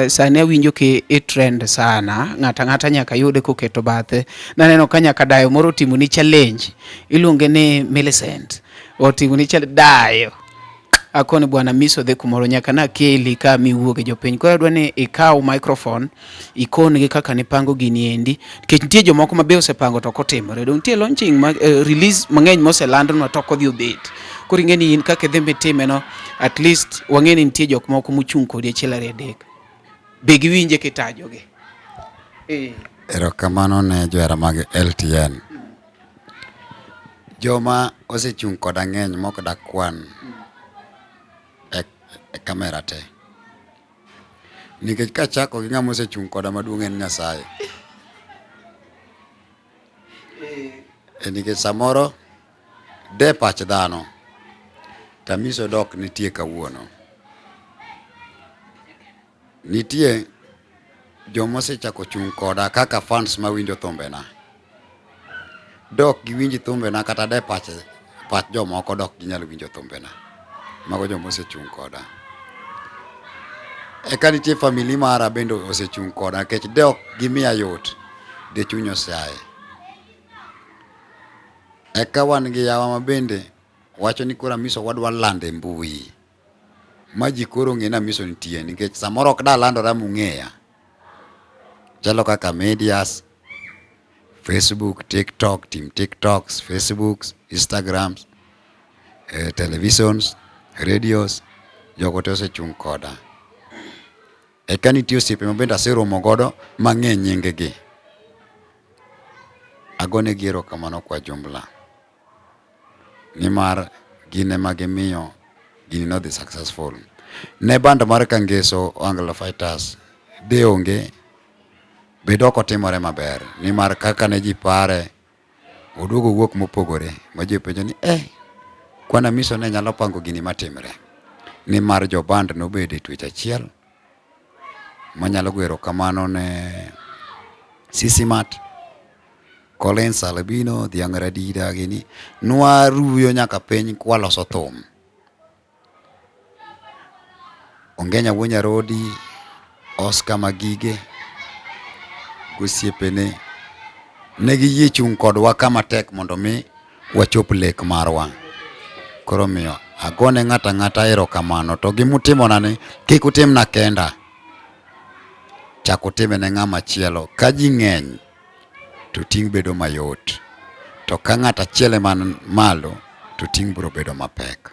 sani awinjo ki i trend sana, ng'ato ang'ata nyaka yude koketo bathe. Naneno ka nyaka dayo moro otimo ni challenge, iluonge ni Millicent. Otimo ni challenge, dayo. Akoni bwana Miso dhi kumoro nyaka nakeli ka miwuog e jopiny. Koro adwa ni ikaw microphone ikon gi kaka nipango gini endi nikech nitie jomoko ma be osepango to ok otimore. Dong nitie launching ma, release mang'eny moselandnwa to ok odhi obet. Koro ing'e ni in kaka idhi mitime no at least wang'e ni nitie jok moko mochung' kodi achiel ariyo adek. Be giwinje kitajogi. Erokamano ne johera mag LTN. Joma osechung' koda ng'eny mok dakwan e kamera te. Nikech kachako gi ng'ama osechung' koda maduong' en Nyasaye. E nikech samoro de pach dhano to Amiso dok nitie kawuono. Nitie joma osechako chung' koda kaka fans mawinjo thumbena. Dok giwinj thumbena kata de pach pach jomoko dok ginyal winjo thumbena. Mago joma osechung' koda. Eka nitie family mara bende osechung' koda nikech de ok gimiya yot, de chuny oseaye. Eka wan gi yawa ma bende wacho ni koro Amiso wadwa lando e mbui. Ma ji koro ong'e ni Amiso nitie nikech samoro ok dalandora mung'eya. Chalo kaka medias, Facebook, TikTok, team TikToks, Facebooks, Instagrams, televisions, radios, jogo te osechung' koda. Eka nitie osiepe ma bende aseromo godo mang'e nying gi. Agonegi erokamano kwa jumla. Nimar gin ema gimiyo gini nodhi successful. Ne band mar Kangeso Ohangla Fighters de onge bed ok otimore maber nimar kaka ne ji pare oduogo owuok mopogore ma ji openjo ni eh kwan Amiso ne nyalo pango gini matimre nimar jo band nobedo e twech achiel manyalo go erokamano ne Sisimat Collins Albino, Dhiang' Radida gini nwaruyo nyaka piny kwaloso thum. Ongenya wuo Nyarodi, Oscar Magige gosiepene ne giyie chung' kodwa kama tek mondo mi wachop lek marwa. Koro omiyo agone ng'ato ang'ata erokamano to gimutimona ni kik utimna kenda, chak utime ne ng'ama chielo. Ka ji ng'eny to ting' bedo mayot. To ka ng'ato achiel ema malo to ting' biro bedo mapek.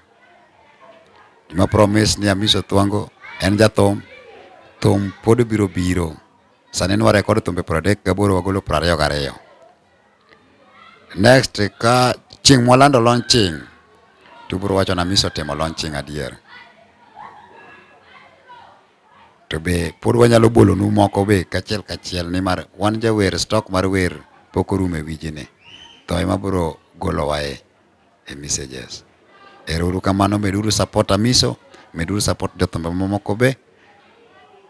Gima promise ni Amiso Thwango en jathum, thum pod biro biro. Sani ne warekod thumbe 38 wagolo 22. Next ka chieng' mwalando launching to ubiro wacho ni Amiso otimo launching adier. To be pod wanyalo bolonu moko be kachiel kachiel nimar wan jawer stock mar wer pok orumo e wijni. Tho ema biro golowa e e messages. Ero uru kamano, meduru support Amiso, meduru support jothumbe mamoko be.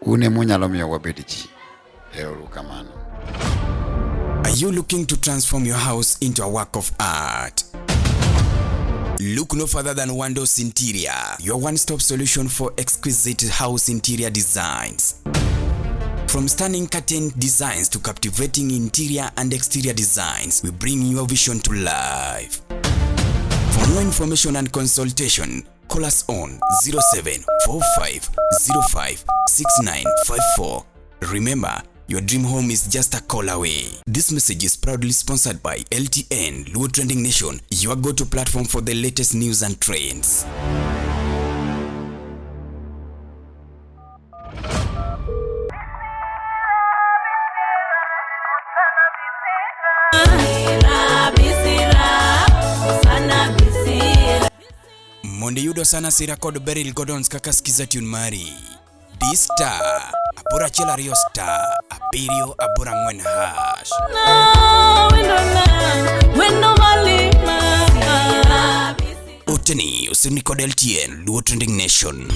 Un ema unyalo miyo wabed ji. Ero uru kamano. Are you looking to transform your house into a work of art? Look no further than Wandos Interior, your one-stop solution for exquisite house interior designs. From stunning curtain designs to captivating interior and exterior designs, we bring your vision to life. For more information and consultation, call us on 0745056954. Remember, your dream home is just a call away. This message is proudly sponsored by LTN, Luo Trending Nation, your go-to platform for the latest news and trends. Mondo iyud Osana Sira kod Beryl Gordons kaka skiza tune mari. D star 812 star 784 hash. Oteni osirni kod LTN Luo Trending Nation.